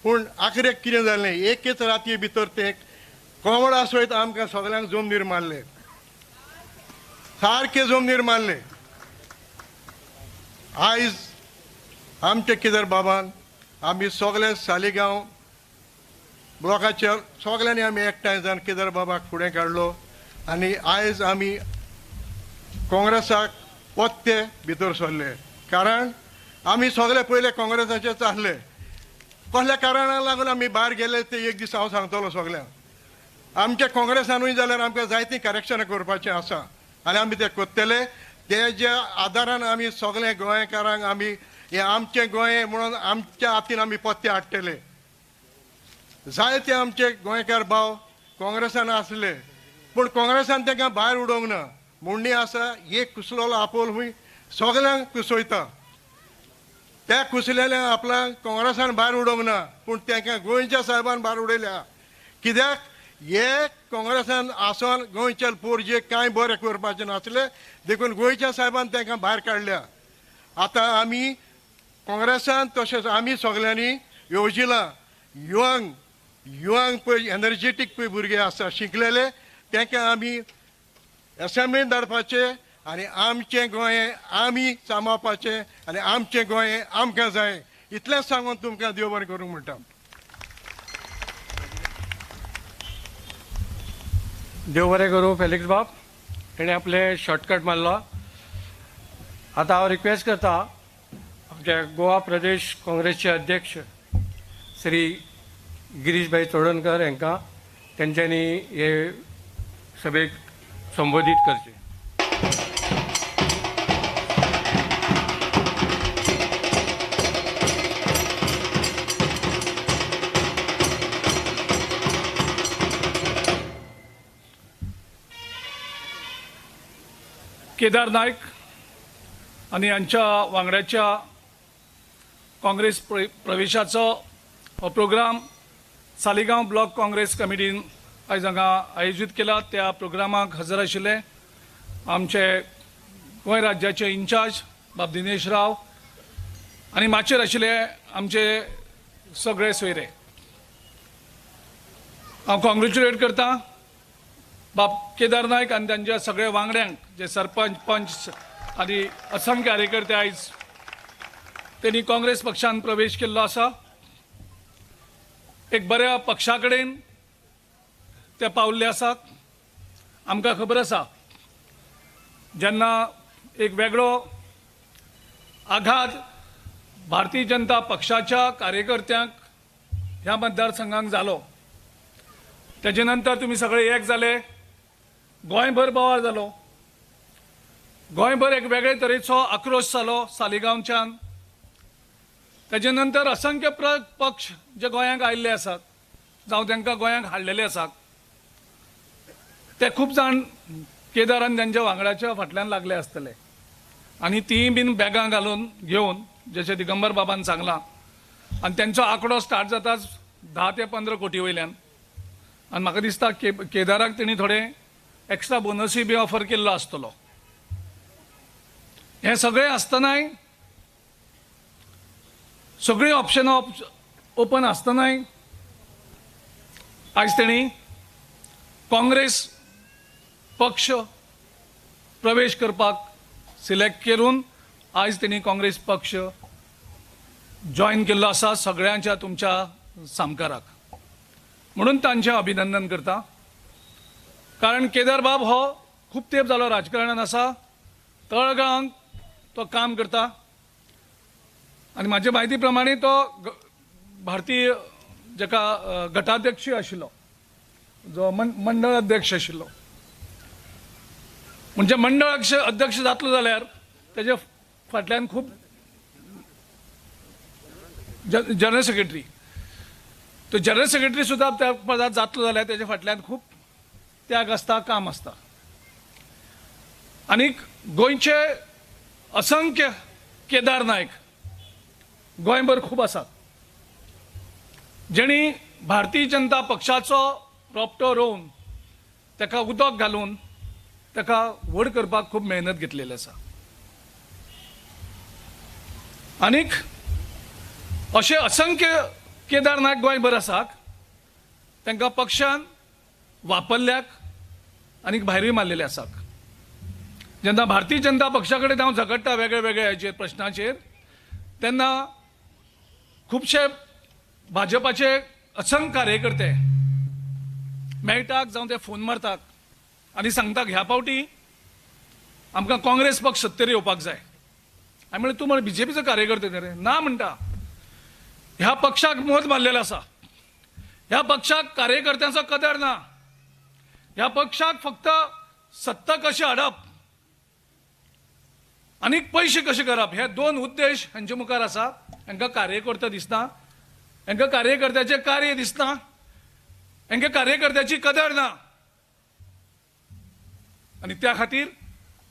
पूण आखरेक कितें जालें, एकेच राती भितर तें कोमडा सयत आमकां सगळ्यांक जमनीर मारले, सारके जमनीर मारले. आयज आमचे केदार बाबान आमी सगळे सालिगांव ब्लॉकाचेर सगळ्यांनी आमी एकठांय जावन केदार बाबाक फुडें काडलो आनी आयज आमी काँग्रेसाक पत्ते भितर सरले. कारण आमी सगळे पयले काँग्रेसाचेच आसले, कसल्या कारणाक लागून आमी भायर गेले ते एक दीस हांव सांगतलो सगळ्यांक. आमच्या काँग्रेसानूय जाल्यार आमकां जायतीं करेक्शनां करपाचें आसा आनी आमी ते करतले. तेज्या आदारान आमी सगळे गोंयकारांक आमी हें आमचें गोंय म्हणून आमच्या हातीन आमी पत्ते हाडटले. जायते आमचे गोंयकार भाव काँग्रेसान आसले, पूण काँग्रेसान तांकां भायर उडोवंक ना. म्हणणी आसा, एक कुसलोलो आपोल हूंय सगळ्यांक कुसयता. त्या कुसलेल्या आपल्याक काँग्रेसान भायर उडोवंक ना, पूण तांकां गोंयच्या साहेबान भायर उडयल्या. कित्याक हे काँग्रेसान आसोन गोंयच्या पोरजे कांय बरें करपाचें नासलें, देखून गोंयच्या साहेबान तांकां भायर काडल्या. आतां आमी काँग्रेसान तशेंच आमी सगळ्यांनी येवजिलां, युवांक युवांक पळय एनर्जेटीक पळय भुरगे आसा शिकलेले, तांकां आमी एसेंब्लीन धाडपाचें आनी आमचें गोंय आमी सांबाळपाचें आनी आमचें गोंय आमकां जाय. इतलेंच सांगून तुमकां देव बरें करूंक म्हणटा. देव बरें करूं फेलिक्स बाब, तेणें आपलें शॉर्टकट मारलो. आतां हांव रिक्वेस्ट करता आमच्या गोवा प्रदेश काँग्रेसचे अध्यक्ष श्री गिरीश भाई चोडणकर हांकां तेंच्यांनी हे सभेक संबोधीत करचें. केदार नायक आनी हांच्या वांगड्याच्या काँग्रेस प्रवेशाचो हो प्रोग्राम सालिगांव ब्लॉक काँग्रेस कमिटीन आयज हांगा आयोजीत केला. त्या प्रोग्रामाक हजर आशिल्ले आमचे गोंय राज्याचे इन्चार्ज बाब दिनेश राव आनी माचयेर आशिल्ले आमचे सगळे सोयरे. हांव कॉंग्रेच्युलेट करता बाब केदार नायक आनी तांच्या सगळ्या वांगड्यांक, जे सरपंच पंच आनी असंख्य कार्यकर्ते आयज तेणी काँग्रेस पक्षान प्रवेश केल्लो आसा. एक बऱ्या पक्षा कडेन ते पावल्ले आसात. आमकां खबर आसा जेन्ना एक वेगळो आघात भारतीय जनता पक्षाच्या कार्यकर्त्यांक ह्या मतदारसंघाक जालो तेजे नंतर तुमी सगळे एक जाले, गोंयभर बोवाळ जालो, गोंयभर एक वेगळे तरेचो आक्रोश जालो सालिगांवच्यान। तेजे नंतर असंख्य पक्ष जे गोंयांक आयिल्ले आसात जावं तांकां गोंयांक हाडलेले आसात ते खूब जाण केदारान तांच्या वांगडाच्या फाटल्यान लागले आसतले आनी तीय बीन बॅगां घालून घेवन, जशें दिगंबर बाबान सांगलां, आनी तेंचो आंकडो स्टार्ट जाताच 10 ते 15 कोटी वयल्यान। आनी म्हाका दिसता केदाराक तेणी थोडे एक्स्ट्रा बोनसूय बी ऑफर केल्लो आसतलो। हें सगळें आसतनाय, सगळीं ऑप्शनां ओपन आसतनाय आयज तेणी काँग्रेस पक्ष प्रवेश करपाक सिलेक्ट करून आयज तेणी काँग्रेस पक्ष जॉयन केल्लो आसा सगळ्यांच्या तुमच्या सामकाराक, म्हणून तांचें अभिनंदन करता। कारण केदारबाब हो खूब तेंप जालो राजकारणान आसा, तळगांक तो काम करता आनी म्हाजे म्हायती प्रमाणे तो भारतीय जाका गटाध्यक्ष आशिल्लो, जो मंडळ अध्यक्ष आशिल्लो, म्हणजे मंडळ अध्यक्ष जातलो जाल्यार तेजे फाटल्यान खूब जनरल सेक्रेटरी, तो जनरल सेक्रेटरी सुद्दां त्या पदार जातलो जाल्यार तेजे फाटल्यान खूब त्याग आसता, काम आसता। आनीक गोंयचे असंख्य केदार नायक गोंयभर खूब आसात जेणी भारतीय जनता पक्षाचो रोपटो रोवन ताका उदक घालून ताका व्हड करपाक खूब मेहनत घेतलेली आसा। आनीक अशे असंख्य केदार नायक गोंयभर आसात तांकां पक्षान वापरल्याक आनीक भायरूय मारलेले आसात। जेन्ना भारतीय जनता पक्षा कडेन हांव झगडटा वेगळे वेगळे हाचेर प्रश्नाचेर तेन्ना खुबशे भाजपाचे असंख्य कार्यकर्ते मेळटाक जावं ते फोन मारतात आनी सांगतात ह्या पावटी आमकां काँग्रेस पक्ष सत्तेर येवपाक जाय। हांवें म्हणलें तूं म्हण बीजेपीचो कार्यकर्ते रे, ना म्हणटा, ह्या पक्षाक मोत मारलेलो आसा, ह्या पक्षाक कार्यकर्त्यांचो कदर ना, ह्या पक्षाक फक्त सत्ता कशी हाडप आनी पयशे कशे करप हे दोन उद्देश हांचे मुखार आसा। हांकां कार्यकर्तो दिसना, हांकां कार्यकर्त्याचें कार्य दिसना, हांकां कार्यकर्त्याची कदर ना आनी त्या खातीर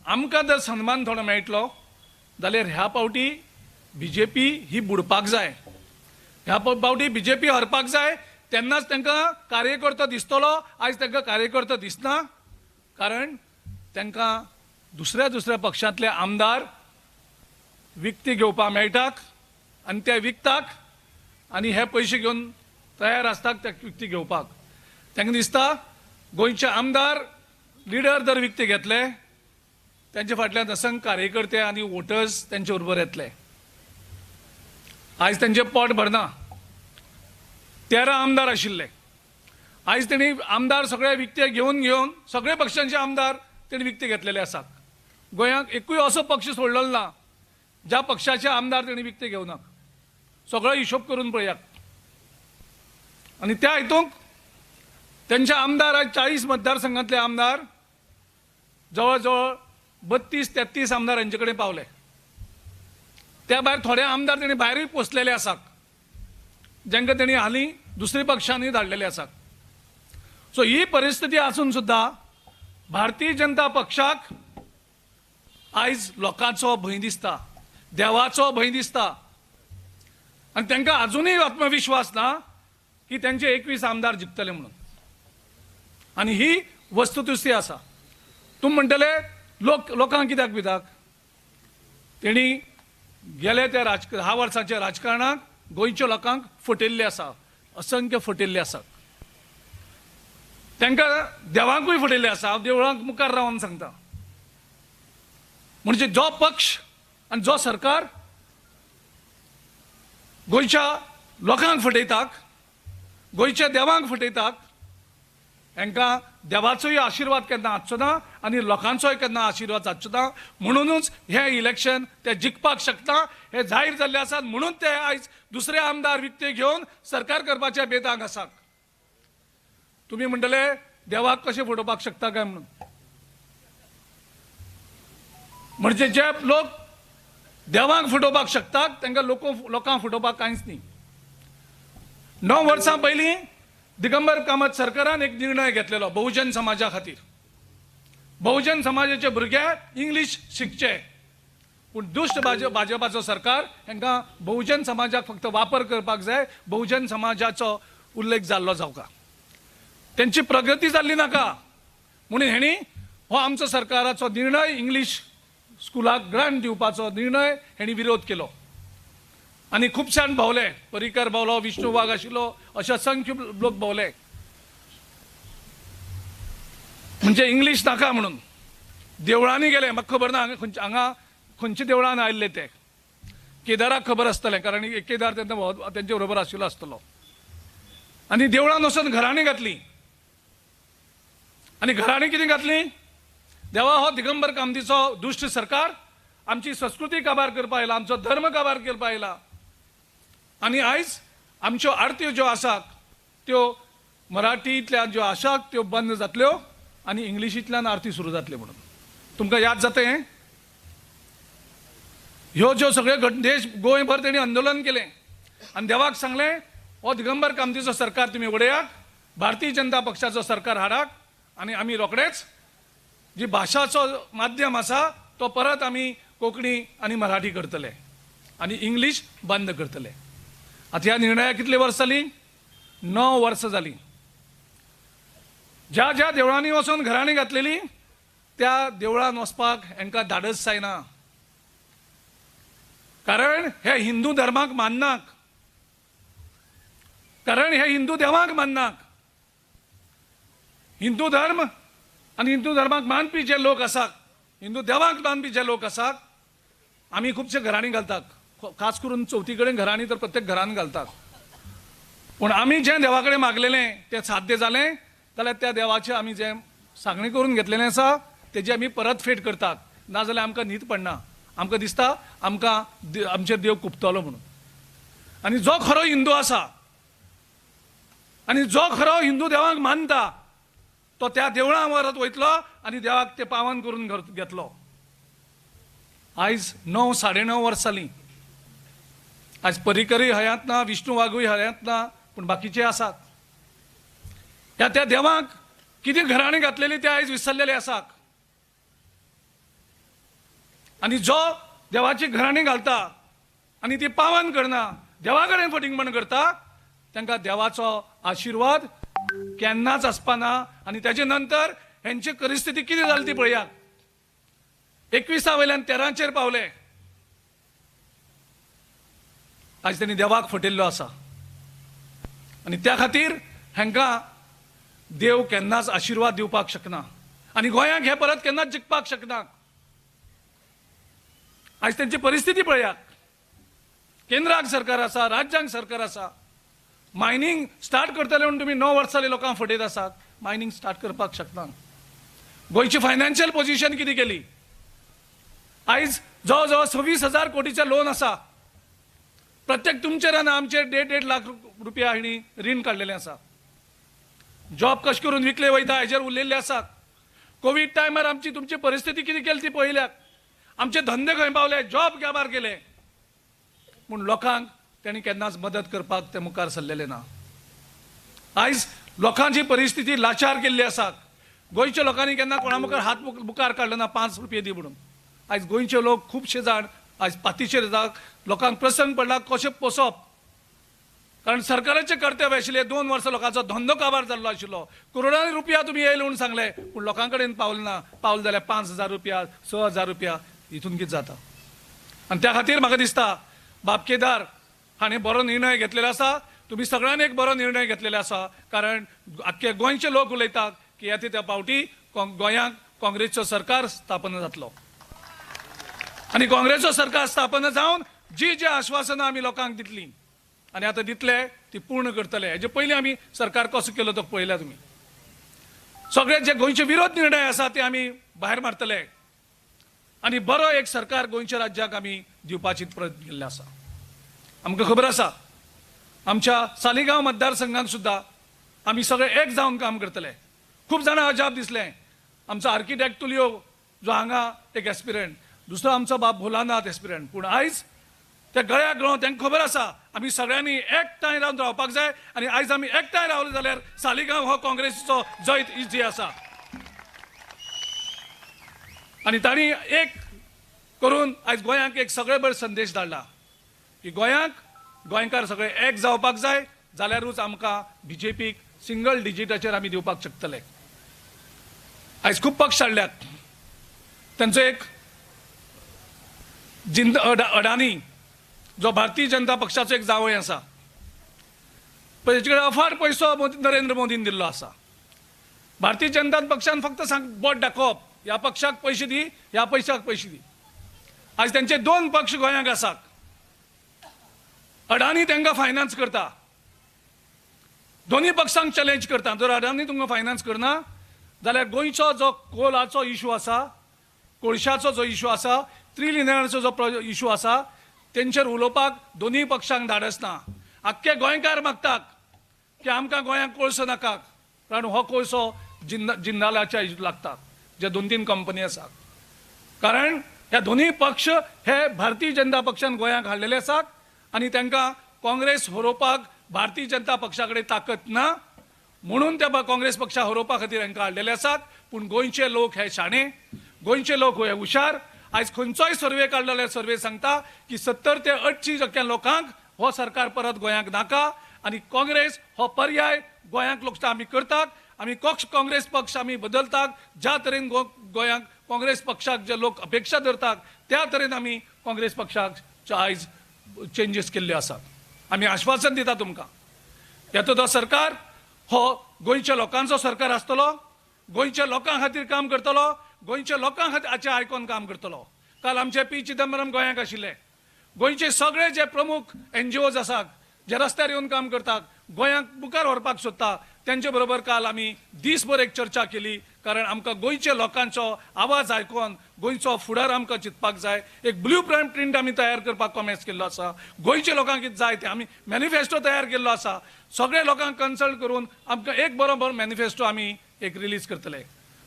आमकां जर सन्मान थोडो मेळटलो जाल्यार ह्या पावटी बीजेपी ही बुडपाक जाय, ह्या पावटी बीजेपी हरपाक जाय, तेन्नाच तांकां कार्यकर्तो दिसतलो। आयज तांकां कार्यकर्तो दिसना कारण तांकां दुसऱ्या दुसऱ्या पक्षांतले आमदार विकती घेवपाक मेळटात आनी ते विकतात आनी हे पयशे घेवन तयार आसतात ते विकती घेवपाक। तांकां दिसता गोंयचे आमदार लिडर जर विकते घेतले तांचे फाटल्यान असंख्य कार्यकर्ते आनी वोटर्स तांचे बरोबर येतले। आयज तांचें पोट भरना, 13 आमदार आशिल्ले, आयज तेणी आमदार सगळे विकते घेवन घेवन सगळे पक्षांचे आमदार तेणी विकते घेतलेले आसात। गोंयांक एकूय असो पक्ष सोडलेलो ना ज्या पक्षाचे आमदार तेणी विकते घेवनाक, सगळो हिशोब करून पळयात। आनी त्या हितूंक तेंचे आमदार आयज 40 मतदारसंघांतले आमदार जवळ जवळ 32-33 आमदार हांचे कडेन पावले। त्या भायर थोडे आमदार तेणी भायरूय पोसलेले आसात जांकां तेणी हालीं दुसऱ्या पक्षांनी धाडलेले आसात। सो ही परिस्थिती आसून सुद्दां भारतीय जनता पक्षाक आयज लोकांचो भंय दिसता, देवाचो भंय दिसता आनी तांकां आजुनूय आत्मविश्वास ना की तांचे 21 आमदार जिखतले म्हणून। आनी ही वस्तुस्थिती आसा। तुमी म्हणटले लोक लोकांक कित्याक भिताक, तेणी गेले त्या 10 वर्सांच्या राजकारणाक गोंयच्या लोकांक फटयल्ले आसा, असंख्य फटयल्ले आसात, तांकां देवांकूय फटयल्ले आसा। हांव देवळांक मुखार रावन सांगता, म्हणजे जो पक्ष आनी जो सरकार गोंयच्या लोकांक फटयतात, गोंयच्या देवांक फटयतात, हांकां देवाचोय आशिर्वाद केन्ना आसचो ना आनी लोकांचोय केन्ना आशिर्वाद जाचो ना। म्हणुनूच हें इलेक्शन ते जिखपाक शकना हें जाहीर जाल्लें आसा, म्हणून ते आयज दुसरे आमदार विकते घेवन सरकार करपाच्या बेतांक आसात। तुमी म्हणटले देवाक कशें फटोवपाक शकता काय म्हणून. म्हणजे जे लोक देवाक फटोवपाक शकतात तांकां लोकांक फटोवपाक कांयच न्ही. 9 वर्सां पयलीं दिगंबर कामत सरकारान एक निर्णय घेतलेलो बहुजन समाजा खातीर. बहुजन समाजाचे भुरगे इंग्लीश शिकचे, पूण दुश्ट भाजपाचो सरकार हांकां बहुजन समाजाक फक्त वापर करपाक जाय, बहुजन समाजाचो उल्लेख जाल्लो जावका, तेंची प्रगती जाल्ली नाका म्हणून हेणी हो आमचो सरकाराचो निर्णय इंग्लीश स्कुलाक ग्रांट दिवपाचो निर्णय हेणी विरोध केलो. आनी खुबशान भोंवले, पर्रीकर भोंवलो, विष्णू वाघ आशिल्लो, अशे असंख्य लोक भोंवले. म्हणजे इंग्लीश नाका म्हणून देवळांनी गेले. म्हाका खबर ना हांगा हांगा खंयच्या देवळान आयिल्ले ते, केदाराक खबर आसतलें कारण केदार तेन्ना तेंचे बरोबर आशिल्लो आसतलो. आनी देवळान वचून घराणीं घातलीं. आनी घराणीं कितें घातलीं? देवा हो दिगंबर कामतीचो दुश्ट सरकार आमची संस्कृती काबार करपा आयला, आमचो धर्म काबार करपा आयला. आनी आयज आमच्यो आरत्यो ज्यो आसात त्यो मराठींतल्यान ज्यो आसात त्यो बंद जातल्यो आनी इंग्लिशींतल्यान आरती सुरू जातल्यो म्हणून. तुमकां याद जाता हें? ह्यो ज्यो सगळे देश गोंयभर तेणी आंदोलन केलें आनी देवाक सांगलें हो दिगंबर कामतीचो सरकार तुमी उडयात, भारतीय जनता पक्षाचो सरकार हाडात आनी आमी रोखडेच जी भाशाचो माध्यम आसा तो परत आमी कोंकणी आनी मराठी करतले आनी इंग्लीश बंद करतले. आतां ह्या निर्णयाक कितली वर्सां जालीं? 9 वर्सां जालीं. ज्या ज्या देवळांनी वचून घरांनी घातलेली त्या देवळान वचपाक हांकां धाडस जायना, कारण हे हिंदू धर्माक माननाक, कारण हे हिंदू देवाक माननाक. हिंदू धर्म आनी हिंदू धर्माक मानपी जे लोक आसात, हिंदू देवाक मानपी जे लोक आसात, आमी खुबशे घरांनी घालतात, खास करून चवथी कडेन घरांनी तर प्रत्येक घरान घालतात. पूण आमी जें देवा कडेन मागलेलें तें साध्य जालें जाल्यार त्या देवाचें आमी जें सांगणें करून घेतलेलें आसा तेजी आमी परतफेड करतात, नाजाल्यार आमकां न्हीद पडना, आमकां दिसता आमकां आमचेर देव कुपतलो म्हणून. आनी जो खरो हिंदू आसा आनी जो खरो हिंदू देवाक मानता तो त्या देवळां वरत वयतलो आनी देवाक ते पावन करून घेतलो. आयज 9 साडे 9 वर्सां जालीं, आयज पर्रीकरूय हयांत ना, विष्णू वाघूय हयांत ना, पूण बाकीचे आसात. ह्या त्या देवाक कितें घराणीं घातलेली ते आयज विसरलेले आसात. आनी जो देवाची घराणीं घालता आनी ती पावन करना, देवा कडेन फटींगपण करता, तांकां देवाचो आशिर्वाद केन्नाच आसपाना. आनी तेजे नंतर हेंची परिस्थिती कितें जाली ती पळयात. 21 वयल्यान 13चेर पावले. आयज तेणी देवाक फटयल्लो आसा आनी त्या खातीर हांकां देव केन्नाच आशिर्वाद दिवपाक शकना आनी गोंयांक हे परत केन्नाच जिखपाक शकना. आयज तेंची परिस्थिती पळयात. केंद्राक सरकार आसा, राज्यांक सरकार आसा. मायनींग स्टार्ट करतले म्हणून तुमी 9 वर्सां लोकांक फटयत आसात, मायनींग स्टार्ट करपाक शकना. गोंयची फायनान्शियल पोझिशन कितें केली? आयज जवळ जवळ 26,000 कोटीचें लोन आसा. प्रत्येक तुमचेर आनी आमचेर 1.5-1.5 लाख रुपया हांणी रीण काडलेलें आसा. जॉब कशें करून विकले वयता हेजेर उलयल्ले आसात. कोवीड टायमार आमची तुमची परिस्थिती कितें केली ती पळयल्यात. आमचे धंदे खंय पावले, जॉब काबार केले, पूण लोकांक तेणी केन्नाच मदत करपाक ते मुखार सरलेले ना. आयज लोकांची परिस्थिती लाचार केल्ली आसा. गोंयच्या लोकांनी केन्ना कोणा मुखार हात मुखार काडलो ना 5 रुपये दी म्हणून. आयज गोंयचे लोक खुबशे जाण आयज पातीचेर जाता, लोकांक प्रसंग पडला कशें पोसप, कारण सरकाराचें कर्तव्य आशिल्लें. 2 वर्सां लोकांचो धंदो काबार जाल्लो आशिल्लो, करोडांनी रुपया तुमी येयले म्हणून सांगलें, पूण लोकां कडेन पावलें ना. पावलें जाल्यार 5,000 रुपया, 6,000 रुपया हितून कितें जाता. आनी त्या खातीर म्हाका दिसता बाब केदार हाणें बरो निर्णय घेतलेलो आसा, तुमी सगळ्यांनी एक बरो निर्णय घेतलेलो आसा, कारण आख्खे गोंयचे लोक उलयतात की येता त्या फावटी गोंयांक काँग्रेसचो सरकार स्थापना जातलो आनी काँग्रेसचो सरकार स्थापना जावन जी जी आश्वासनां आमी लोकांक दितलीं आनी आतां दितले ती पूर्ण करतले. हेजे पयलीं आमी सरकार कसो केलो तो पळयला तुमी. सगळे जे गोंयचे विरोध निर्णय आसा ते आमी भायर मारतले आनी बरो एक सरकार गोंयच्या राज्याक आमी दिवपाची प्रयत्न केल्ले आसा. आमकां खबर आसा आमच्या सालिगांव मतदारसंघात सुद्दां आमी सगळे एक जावन काम करतले. खूब जाणां अजाप दिसलें, आमचो आर्किटेक्ट तुलियो जो हांगा एक एस्पिरंट, दुसरो आमचो बाब भोलानाथ एस्पिरंट, पूण आयज त्या गळ्याक रावन तांकां खबर आसा आमी सगळ्यांनी एकठांय रावन रावपाक जाय आनी आयज आमी एकठांय रावले जाल्यार सालिगांव हो काँग्रेसीचो जैत इजी आसा. आनी तांणी एक करून आयज गोंयांक एक सगळे बरे संदेश धाडला की गोंयांक गोंयकार सगळे एक जावपाक जाय, जाल्यारूच आमकां बीजेपीक सिंगल डिजिटाचेर आमी दिवपाक शकतले. आयज खूब पक्ष हाडल्यात, तांचो एक जिंद अडानी जो भारतीय जनता पक्षाचो एक जावंय आसा, पळय तेचे कडेन अफाट पयसो नरेंद्र मोदीन दिल्लो आसा. भारतीय जनता पक्षान फक्त सांग बोट दाखोवप, ह्या पक्षाक पयशे दी, ह्या पयशाक पयशे दी. आयज तेंचे दोन पक्ष गोंयांक आसात, अडानी तांकां फायनान्स करता, दोनूय पक्षांक चॅलेंज करता. जर अडानी तुमकां फायनान्स करना जाल्यार गोंयचो जो कोलाचो इशू आसा, कोळशाचो जो इशू आसा, त्रिलिनियराचो जो इशू आसा, तेंचेर उलोवपाक दोनूय पक्षांक धाडस ना. आख्खे गोंयकार मागतात की आमकां गोंयांक कोळसो नाका, कारण हो कोळसो जिंदालाच्या लागता, जे दोन तीन कंपनी आसात. कारण ह्या दोनूय पक्ष हे भारतीय जनता पक्षान गोंयांक हाडलेले आसात आनी तांकां काँग्रेस हरोवपाक भारतीय जनता पक्षा कडेन ताकद ना, म्हणून त्या काँग्रेस पक्षा हरोवपा खातीर हांकां हाडलेले आसात. पूण गोंयचे लोक हे शाणे, गोंयचे लोक हे हुशार. आयज खंयचोय सर्वे काडलो जाल्यार सर्वे सांगता की 70 ते 80% लोकांक हो सरकार परत गोंयांक नाका आनी काँग्रेस हो पर्याय गोंयांक लोक आमी करतात. आमी काँग्रेस पक्ष आमी बदलतात, ज्या तरेन गोंयांक काँग्रेस पक्षाक जे लोक अपेक्षा धरतात त्या तरेन आमी काँग्रेस पक्षाक आयज चेंजीस केल्ले आसात. आमी आश्वासन दिता तुमकां, येतो तो सरकार हो गोंयच्या लोकांचो सरकार आसतलो, गोंयच्या लोकां खातीर काम करतलो, गोंयच्या लोकां खातीर आयकोन काम करतलो. काल आमचे पी चिदंबरम गोंयांक आशिल्ले, गोंयचे सगळे जे प्रमुख एनजीओज आसात, जे रस्त्यार येवन काम करतात, गोंयांक मुखार व्हरपाक सोदता, तेंचे बरोबर काल आमी दीसभर एक चर्चा केली. कारण आमकां गोंयच्या लोकांचो आवाज आयकोन गोंयचो फुडार आमकां चिंतपाक जाय. एक ब्लू प्रिंट आमी तयार करपाक कॉमेस केल्लो आसा, गोंयच्या लोकांक कितें जाय तें आमी मॅनिफेस्टो तयार केल्लो आसा. सगळे लोकांक कन्सल्ट करून आमकां एक बरो बरो मॅनिफेस्टो आमी एक रिलीज करतले.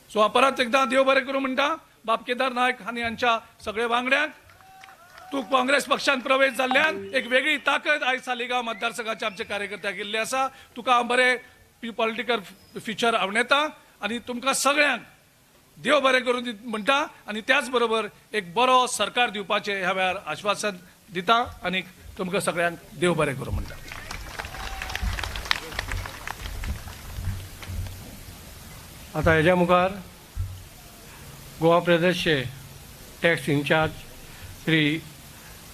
सो हांव परत एकदां देव बरें करूं म्हणटा बाब केदार नायक आनी हांच्या सगळे वांगड्यांक. तूं काँग्रेस पक्षान प्रवेश जाल्ल्यान एक वेगळी ताकद आयज सालिगांव मतदारसंघाचे आमचे कार्यकर्त्याक केल्ले आसा. तुका हांव बरें पॉलिटिकल फ्युचर आवडटा आनी तुमकां सगळ्यांक देव बरें करूं म्हणटा आनी त्याच बरोबर एक बरो सरकार दिवपाचें ह्या वेळार आश्वासन दिता आनी तुमकां सगळ्यांक देव बरें करूं म्हणटा. आतां हेज्या मुखार गोवा प्रदेशचे टॅक्स इन्चार्ज श्री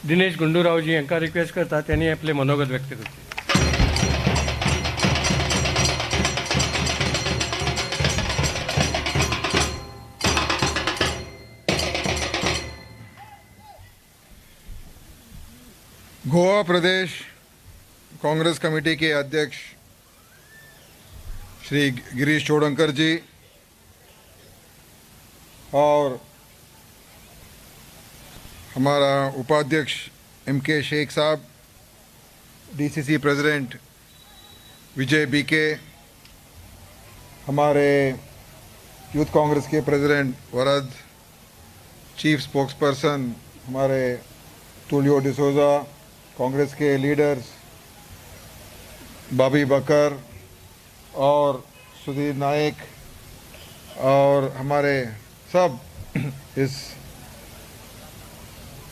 दिनेश गुंडूरावजी हांकां रिक्वेस्ट करता, त्यांनी आपले मनोगत व्यक्त करचें. गोवा प्रदेश कांग्रेस कमेटी के अध्यक्ष श्री गिरीश चोडंकर जी और हमारा उपाध्यक्ष एम.के. शेख साहब, डीसीसी प्रेसिडेंट विजय बीके, हमारे यूथ कांग्रेस के प्रेसिडेंट वरद, चीफ स्पोक्सपर्सन हमारे Tulio D'Souza, Congress K leaders बाबी बकर और सुधीर नाइक और हमारे सब इस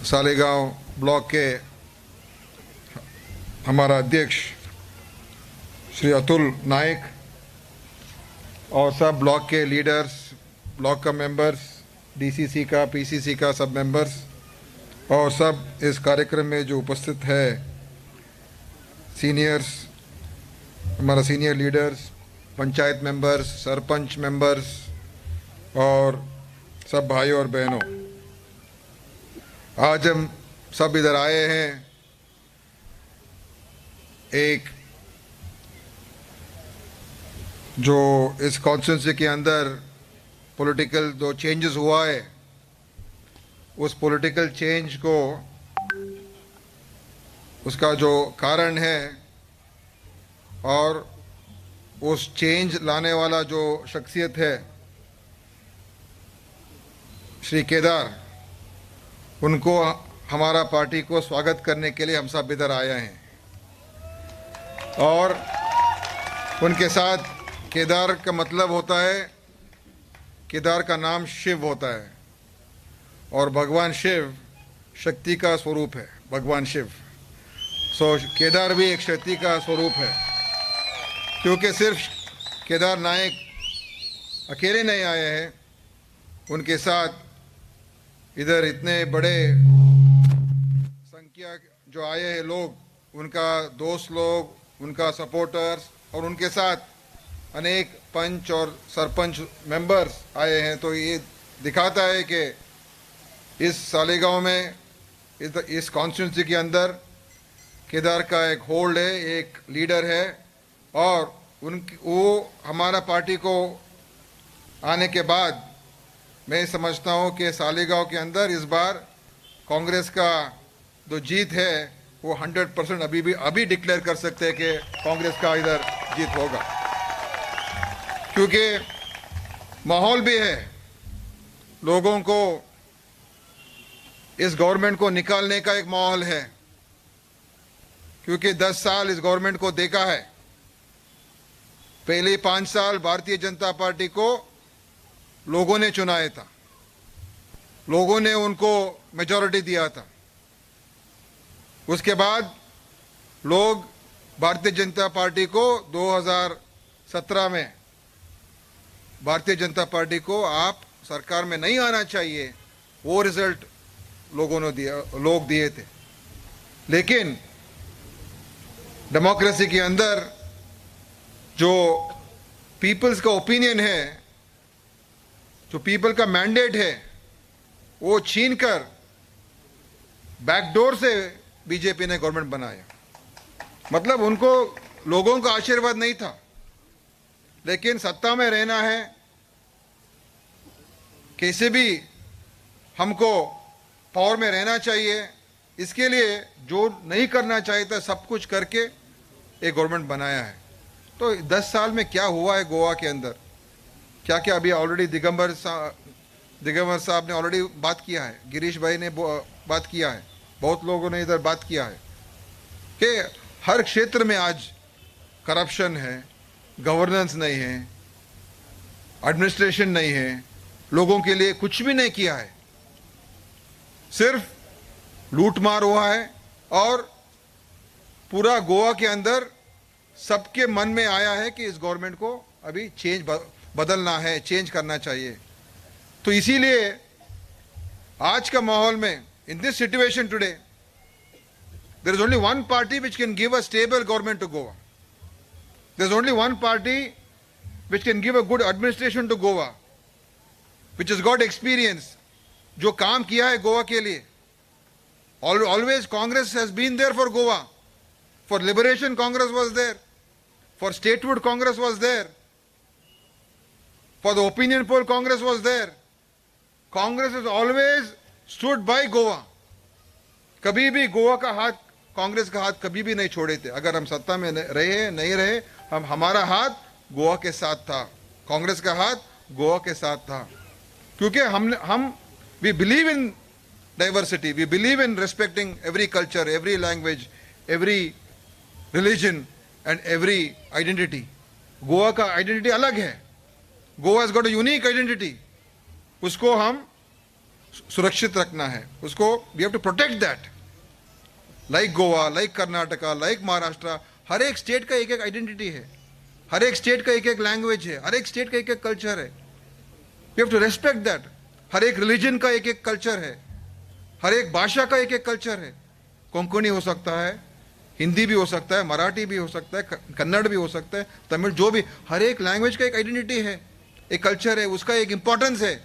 सालेगांव ब्लॉक के हमारा अध्यक्ष श्री अतुल नाइक और सब ब्लॉक के लीडर्स, ब्लॉक का मेंबर्स, डीसीसी का, पीसीसी का सब मेंबर्स और सब इस कार्यक्रम में जो उपस्थित है सीनियर्स, हमारा senior leaders, panchayat members, sarpanch members और सब भाइयों और बहनों, आज हम सब इधर आए हैं एक जो इस कॉन्स्टिट्यूंसी के अंदर पॉलिटिकल जो चेंजेस हुआ है उस पॉलिटिकल चेंज को, उसका जो कारण है और उस चेंज लाने वाला जो शख्सियत है श्री केदार, उनको हमारा पार्टी को स्वागत करने के लिए हम सब इधर आए हैं। और उनके साथ केदार का मतलब होता है, केदार का नाम शिव होता है और भगवान शिव शक्ति का स्वरूप है, भगवान शिव। सो केदार भी एक शक्ति का स्वरूप है, क्योंकि सिर्फ केदार नायक अकेले नहीं आए हैं, उनके साथ इधर इतने बड़े संख्या जो आए हैं लोग, उनका दोस्त लोग, उनका सपोर्टर्स और उनके साथ अनेक पंच और सरपंच मेंबर्स आए हैं। तो ये दिखाता है कि इस सालेगांव में, इस कॉन्स्टिट्यूंसी के अंदर केदार का एक होल्ड है, एक लीडर है और वो हमारा पार्टी को आने के बाद मैं समझता हूँ कि सालेगांव के अंदर इस बार कांग्रेस का जो जीत है वो 100% अभी डिक्लेयर कर सकते हैं कि कांग्रेस का इधर जीत होगा, क्योंकि माहौल भी है लोगों को इस गवर्नमेंट को निकालने का एक माहौल है, क्योंकि 10 साल इस गवर्नमेंट को देखा है। पहले 5 साल भारतीय जनता पार्टी को लोगों ने चुनाया था, लोगों ने उनको मेजॉरिटी दिया था। उसके बाद लोग भारतीय जनता पार्टी को 2017 में भारतीय जनता पार्टी को आप सरकार में नहीं आना चाहिए, वो रिजल्ट लोगों ने दिया, लोग दिए थे। लेकिन डेमोक्रेसी के अंदर जो पीपल्स का ओपिनियन है, जो पीपल का मैंडेट है, वो छीन कर बैकडोर से बीजेपी ने गवर्नमेंट बनाया। मतलब उनको लोगों का आशीर्वाद नहीं था, लेकिन सत्ता में रहना है, कैसे भी हमको पावर में रहना चाहिए, इसके लिए जो नहीं करना चाहिए था सब कुछ करके एक गवर्नमेंट बनाया है। तो 10 साल में क्या हुआ है गोवा के अंदर, क्या क्या अभी ऑलरेडी दिगंबर साहब ने ऑलरेडी बात किया है, गिरीश भाई ने बात किया है, बहुत लोगों ने इधर बात किया है कि हर क्षेत्र में आज करप्शन है, गवर्नेंस नहीं है, एडमिनिस्ट्रेशन नहीं है, लोगों के लिए कुछ भी नहीं किया है, सिर्फ लूटमार हुआ है। और पूरा गोवा के अंदर सबके मन में आया है कि इस गवर्नमेंट को अभी चेंज बदलना है, चेंज करना चाहिए। तो इसीलिए आज का माहौल में, in this situation today, there is only one party which can give a stable government to Goa. There is only one party which can give a good administration to Goa, which has got experience, जो काम किया है Goa K लिए। Always Congress has been there for Goa. For liberation Congress was there, for statehood Congress was there, for the opinion poll Congress was there. Congress has always stood by Goa. कभी भी गोवा का हाथ, कांग्रेस का हाथ कभी भी नहीं छोड़े थे। अगर हम सत्ता में रहे नहीं रहे, हम हमारा हाथ गोवा के साथ था, कांग्रेस का हाथ गोवा के साथ था, क्योंकि हम we believe in diversity, we believe in respecting every culture, every language, every religion and every identity. Goa का आइडेंटिटी अलग है, Goa has got a unique identity, उसको हम सुरक्षित रखना है, उसको we have to protect that. Like Goa, like Karnataka, like Maharashtra, हर एक state का एक एक आइडेंटिटी है, हर एक स्टेट का एक एक लैंग्वेज है, हर एक स्टेट का एक एक कल्चर है, we have to respect that. हर एक रिलीजन का एक एक कल्चर है, हर एक भाषा का एक एक कल्चर है। कोंकणी हो सकता है, हिंदी भी हो सकता है, मराठी भी हो सकता है, कन्नड़ भी हो सकता है, तमिल, जो भी, हर एक लैंग्वेज का एक आइडेंटिटी है, एक कल्चर है, उसका एक इम्पोर्टेंस है।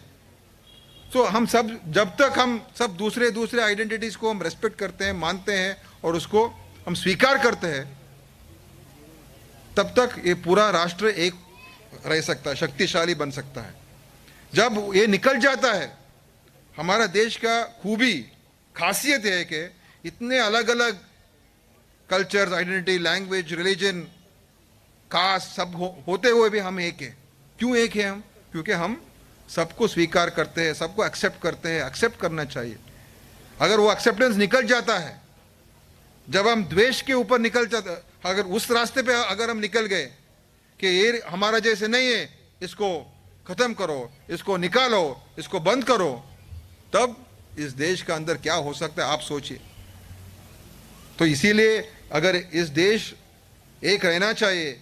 तो हम सब, जब तक हम सब दूसरे दूसरे आइडेंटिटीज़ को हम रेस्पेक्ट करते हैं, मानते हैं और उसको हम स्वीकार करते हैं, तब तक ये पूरा राष्ट्र एक रह सकता है, शक्तिशाली बन सकता है। जब ये निकल जाता है, हमारा देश का खूबी खासियत है कि इतने अलग अलग cultures, identity, language, religion, caste सब होते हुए भी हम एक है। क्यों एक है हम? क्योंकि हम सबको स्वीकार करते हैं, सबको एक्सेप्ट करते हैं। एक्सेप्ट करना चाहिए। अगर वो एक्सेप्टेंस निकल जाता है, जब हम द्वेष के ऊपर निकल जाता, अगर उस रास्ते पे अगर हम निकल गए कि ये हमारा जैसे नहीं है, इसको ख़त्म करो, इसको निकालो, इसको बंद करो, तब इस देश का अंदर क्या हो सकता है आप सोचिए। तो इसीलिए अगर इस देश एक रहना चाहिए,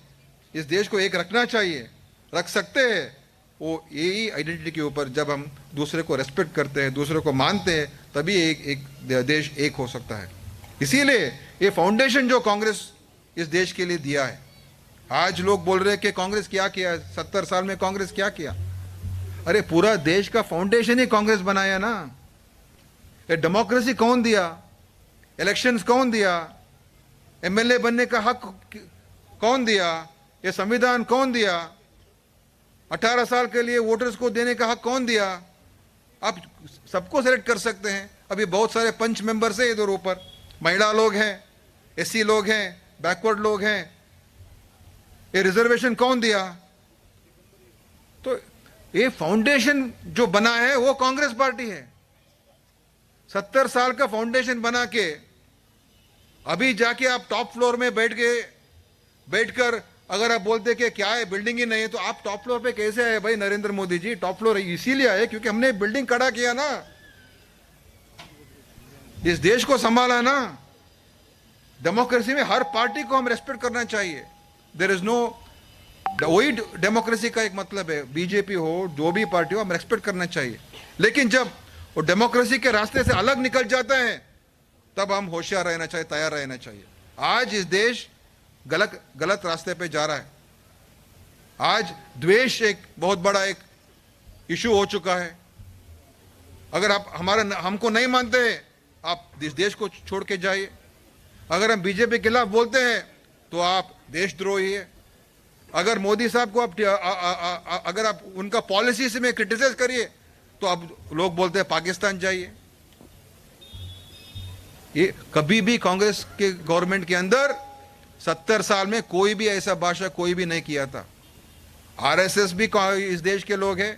इस देश को एक रखना चाहिए, रख सकते हैं वो यही आइडेंटिटी के ऊपर। जब हम दूसरे को रेस्पेक्ट करते हैं, दूसरे को मानते हैं, तभी एक देश एक हो सकता है। इसीलिए ये फाउंडेशन जो कांग्रेस इस देश के लिए दिया है, आज लोग बोल रहे हैं कि कांग्रेस क्या किया, 70 साल में कांग्रेस क्या किया। अरे पूरा देश का फाउंडेशन ही कांग्रेस बनाया ना। ये डेमोक्रेसी कौन दिया, इलेक्शंस कौन दिया, एमएलए बनने का हक कौन दिया, ये संविधान कौन दिया, 18 साल के लिए वोटर्स को देने का हक कौन दिया। आप सबको सेलेक्ट कर सकते हैं। अभी बहुत सारे पंच मेंबर्स हैं इधर ऊपर, महिला लोग हैं, एससी लोग हैं, बैकवर्ड लोग हैं। ये रिजर्वेशन कौन दिया? तो ये फाउंडेशन जो बना है वो कांग्रेस पार्टी है। 70 साल का फाउंडेशन बना के अभी जाके आप टॉप फ्लोर में बैठकर अगर आप बोलते कि क्या है, बिल्डिंग ही नहीं है, तो आप टॉप फ्लोर पे कैसे आए भाई नरेंद्र मोदी जी? टॉप फ्लोर इसीलिए आए क्योंकि हमने बिल्डिंग खड़ा किया ना, इस देश को संभाला ना। डेमोक्रेसी में हर पार्टी को हम रेस्पेक्ट करना चाहिए। There is no, वही डेमोक्रेसी का एक मतलब है। बीजेपी हो, जो भी पार्टी हो, हम रेस्पेक्ट करना चाहिए। लेकिन जब वो डेमोक्रेसी के रास्ते से अलग निकल जाता है, तब हम होशियार रहना चाहिए, तैयार रहना चाहिए। आज इस देश गलत गलत रास्ते पे जा रहा है। आज द्वेष एक बहुत बड़ा एक इशू हो चुका है। अगर आप हमको नहीं मानते हैं, आप इस देश को छोड़ के जाइए। अगर हम बीजेपी के खिलाफ बोलते हैं तो आप देशद्रोही है। अगर मोदी साहब को आप अगर आप उनका पॉलिसी से में क्रिटिसाइज करिए तो अब लोग बोलते हैं पाकिस्तान जाइए। ये कभी भी कांग्रेस के गवर्नमेंट के अंदर 70 साल में कोई भी ऐसा भाषा कोई भी नहीं किया था। आरएसएस भी इस देश के लोग हैं,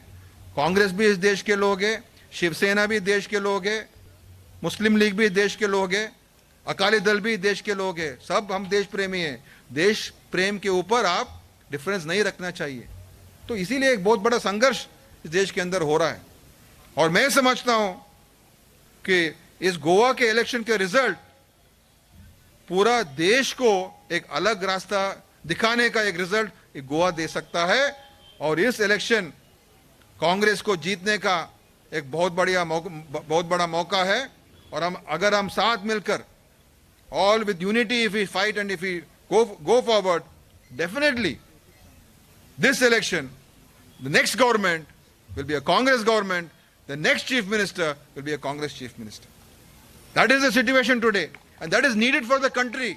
कांग्रेस भी इस देश के लोग हैं, शिवसेना भी देश के लोग हैं, मुस्लिम लीग भी देश के लोग हैं, अकाली दल भी देश के लोग हैं। सब हम देश प्रेमी हैं। देश प्रेम के ऊपर आप डिफरेंस नहीं रखना चाहिए। तो इसीलिए एक बहुत बड़ा संघर्ष इस देश के अंदर हो रहा है। और मैं समझता हूं कि इस गोवा के इलेक्शन के रिजल्ट पूरा देश को एक अलग रास्ता दिखाने का एक रिजल्ट एक गोवा दे सकता है। और इस इलेक्शन कांग्रेस को जीतने का एक बहुत बड़ा मौका है। और हम अगर हम साथ मिलकर all with unity if we fight and if we go forward, definitely this election, the next government will be a Congress government, the next chief minister will be a Congress chief minister. That is the situation today, and that is needed for the country.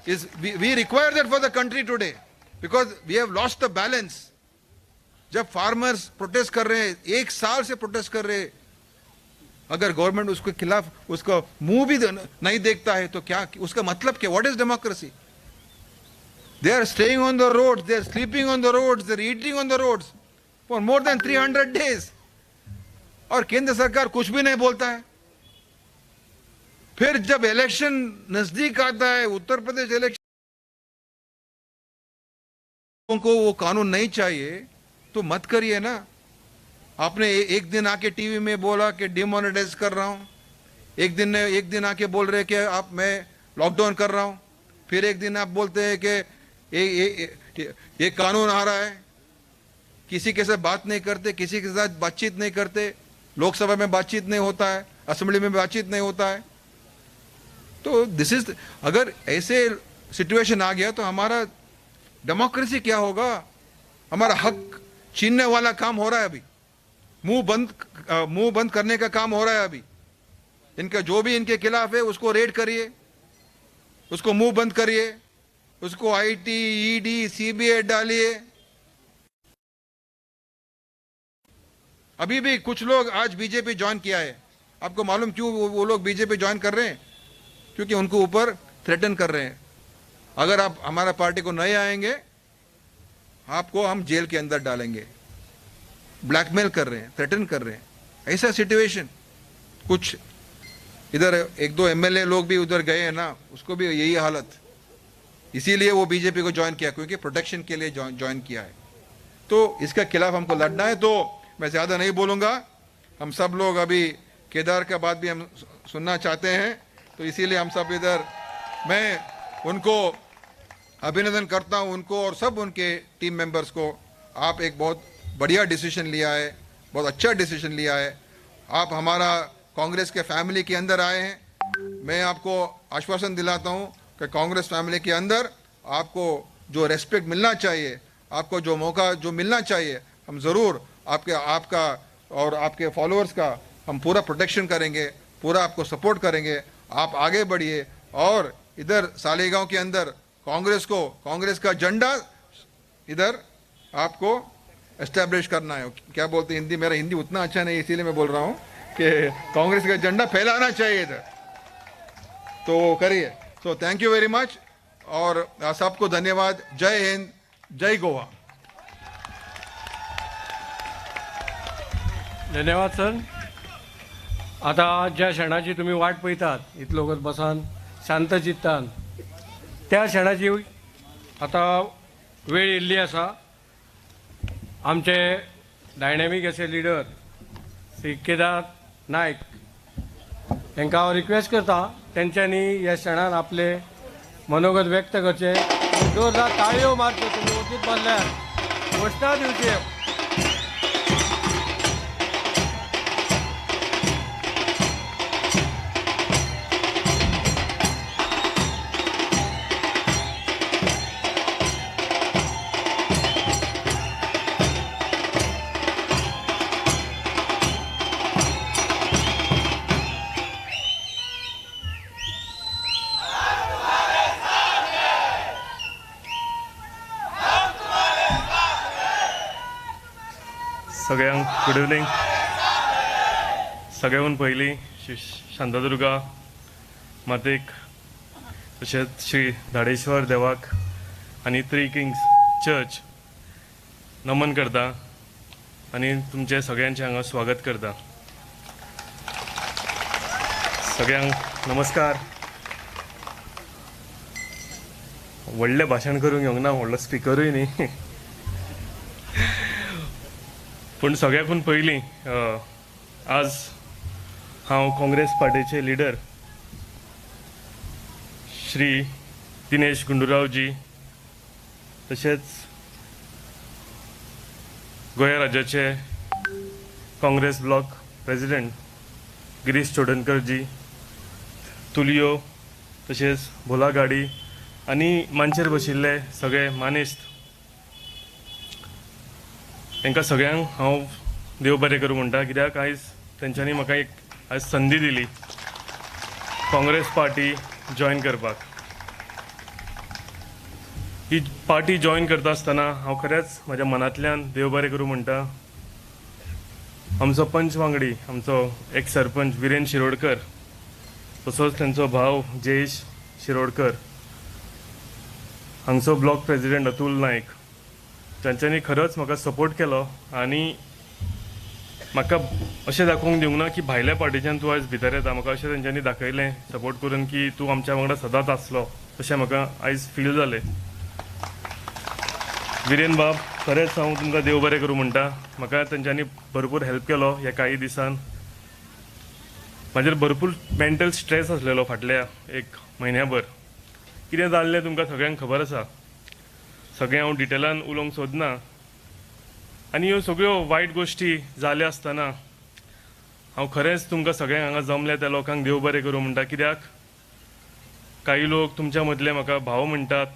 Is we require that for the country today, because we have lost the balance. जब farmers protest कर रहे हैं, 1 साल से protest कर रहे हैं, अगर government उसके खिलाफ उसका मुंह भी नहीं देखता है तो क्या उसका मतलब क्या? What is democracy? They are staying on the roads, they are sleeping on the roads, they are eating on the roads for more than 300 days, और केंद्र सरकार कुछ भी नहीं बोलता है। फिर जब इलेक्शन नजदीक आता है, उत्तर प्रदेश इलेक्शन को वो कानून नहीं चाहिए तो मत करिए ना। आपने एक दिन आके टीवी में बोला कि डिमोनेटाइज कर रहा हूं, एक दिन आके बोल रहे कि आप मैं लॉकडाउन कर रहा हूं, फिर एक दिन आप बोलते हैं कि ये कानून आ रहा है। किसी के साथ बात नहीं करते, किसी के साथ बातचीत नहीं करते, लोकसभा में बातचीत नहीं होता है, असेंबली में बातचीत नहीं होता है। तो this is, अगर ऐसे सिचुएशन आ गया तो हमारा डेमोक्रेसी क्या होगा? हमारा हक छीनने वाला काम हो रहा है अभी, मुंह बंद करने का काम हो रहा है अभी। इनका जो भी इनके खिलाफ है उसको रेड करिए, उसको मुंह बंद करिए, उसको IT, ED, CBI डालिए। अभी भी कुछ लोग आज बीजेपी ज्वाइन किया है। आपको मालूम क्यों वो लोग बीजेपी ज्वाइन कर रहे हैं? क्योंकि उनको ऊपर थ्रेटन कर रहे हैं। अगर आप हमारा पार्टी को नहीं आएंगे आपको हम जेल के अंदर डालेंगे। ब्लैकमेल कर रहे हैं, थ्रेटन कर रहे हैं, ऐसा सिचुएशन। कुछ इधर एक दो एमएलए लोग भी उधर गए हैं ना, उसको भी यही हालत, इसीलिए वो बीजेपी को ज्वाइन किया, क्योंकि प्रोटेक्शन के लिए ज्वाइन किया है। तो इसके खिलाफ हमको लड़ना है। तो मैं ज़्यादा नहीं बोलूँगा, हम सब लोग अभी केदार का बात भी हम सुनना चाहते हैं, तो इसीलिए हम सब इधर, मैं उनको अभिनंदन करता हूँ, उनको और सब उनके टीम मेंबर्स को। आप एक बहुत बढ़िया डिसीजन लिया है, बहुत अच्छा डिसीजन लिया है। आप हमारा कांग्रेस के फैमिली के अंदर आए हैं। मैं आपको आश्वासन दिलाता हूँ कि कांग्रेस फैमिली के अंदर आपको जो रेस्पेक्ट मिलना चाहिए, आपको जो मौका जो मिलना चाहिए, हम ज़रूर आपके आपका और आपके फॉलोअर्स का हम पूरा प्रोटेक्शन करेंगे, पूरा आपको सपोर्ट करेंगे। आप आगे बढ़िए और इधर सालेगांव के अंदर कांग्रेस को, कांग्रेस का झंडा इधर आपको एस्टेब्लिश करना है। क्या बोलते हैं हिंदी, मेरा हिंदी उतना अच्छा नहीं, इसीलिए मैं बोल रहा हूँ कि कांग्रेस का झंडा फैलाना चाहिए इधर, तो करिए। So thank you very much और सबको धन्यवाद। जय हिंद, जय गोवा। धन्यवाद सर। आतां ज्या क्षणाची तुमी वाट पळयतात इतलो वगत बसान शांत चित्तान, त्या क्षणाची आतां वेळ येयल्ली आसा। आमचे डायनॅमीक असे लिडर श्री केदार नायक हांकां हांव रिक्वेस्ट करता तेंच्यांनी ह्या क्षणान आपले मनोगत व्यक्त करचें। जोरदार ताळयो मारच्यो, तुमी वचीत बसल्यार घोशणा दिवची। सगळ्यांक गुड इवनींग। सगळ्याहून पयलीं श्री शांतादुर्गा मातेक तशेंच श्री धाडेश्वर देवाक आनी थ्री किंग्स चर्च नमन करता आनी तुमचें सगळ्यांचें हांगा स्वागत करता। सगळ्यांक नमस्कार। व्हडलें भाशण करूंक येवंक ना, व्हडलो स्पिकरूय न्ही, पूण सगळ्याकून पयलीं आज हांव काँग्रेस पार्टीचे लिडर श्री दिनेश गुंडूरावजी तशेंच गोंय राज्याचे Congress block president Girish चोडणकरजी, Tulio तशेंच भोला गाडी आनी मांचेर बशिल्ले सगळे मानेस्त, तांकां सगळ्यांक हांव देव बरें करूं म्हणटा, कित्याक आयज तेंच्यांनी म्हाका एक आयज संदी दिली काँग्रेस पार्टी जॉयन करपाक। ही पार्टी जॉयन करता आसतना हांव खरेंच म्हज्या मनांतल्यान देव बरें करूं म्हणटा। आमचो पंच वांगडी, आमचो एक सरपंच विरेन शिरोडकर, तसोच तेंचो भाव जयेश शिरोडकर, हांगचो ब्लॉक प्रेसिडेंट अतुल नायक, तांच्यांनी खरोच म्हाका सपोर्ट केलो आनी म्हाका अशें दाखोवंक दिवंक ना की भायल्या पार्टीच्यान तूं आयज भितर येता। म्हाका अशें तेंच्यांनी दाखयलें सपोर्ट करून की तूं आमच्या वांगडा सदांच आसलो, अशें म्हाका आयज फील जालें। विरेन बाब, खरेंच हांव तुमकां देव बरें करूं म्हणटा। म्हाका तेंच्यांनी भरपूर हेल्प केलो ह्या कांय दिसान। म्हाजेर भरपूर मेंटल स्ट्रेस आसलेलो फाटल्या एक म्हयन्याभर। कितें जाल्लें तुमकां सगळ्यांक खबर आसा, सगळें हांव डिटेलान उलोवंक सोदना। आनी ह्यो सगळ्यो वायट गोश्टी जाल्या आसतना हांव खरेंच तुमकां सगळ्यांक हांगा जमल्या त्या लोकांक देव बरें करूं म्हणटा, कित्याक कांय लोक तुमच्या मदले म्हाका भाव म्हणटात,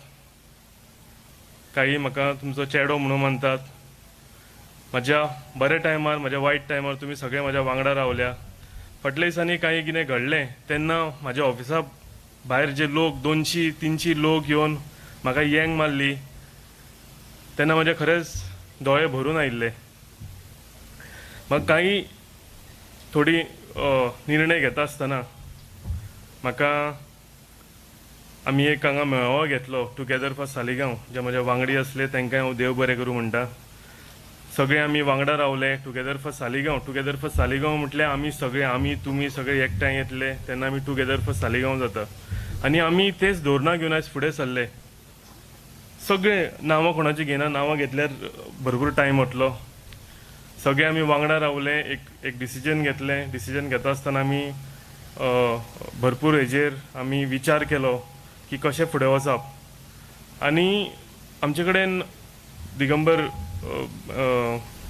कांय म्हाका तुमचो चेडो म्हणून मानतात। म्हज्या बऱ्या टायमार, म्हज्या वायट टायमार तुमी सगळे म्हज्या वांगडा रावल्या। फाटल्या दिसांनी कांय कितें घडलें तेन्ना म्हाज्या ऑफिसा भायर जे लोक 200-300 लोक येवन म्हाका येंग मारली तेन्ना म्हजे खरेंच दोळे भरून आयिल्ले। म्हाका कांय थोडी निर्णय घेता आसतना म्हाका आमी एक हांगा मेळावो घेतलो टुगेदर फॉर सालिगांव, जे म्हजे वांगडी आसले तांकां हांव देव बरें करूं म्हणटा. सगळे आमी वांगडा रावले together for Saligao. Together for Saligao म्हटल्यार आमी सगळे, आमी तुमी सगळे एकठांय येतले तेन्ना आमी टुगेदर फॉर सालिगांव जाता. आनी आमी तेच धोरणां घेवन आयज फुडें सरले. सगळे नांवां कोणाची घेयना, नांवां घेतल्यार भरपूर टायम वतलो. सगळे आमी वांगडा रावले, एक डिसिजन घेतलें. डिसिजन घेता आसतना आमी भरपूर हेजेर आमी विचार केलो की कशें फुडें वचप. आनी आमचे कडेन दिगंबर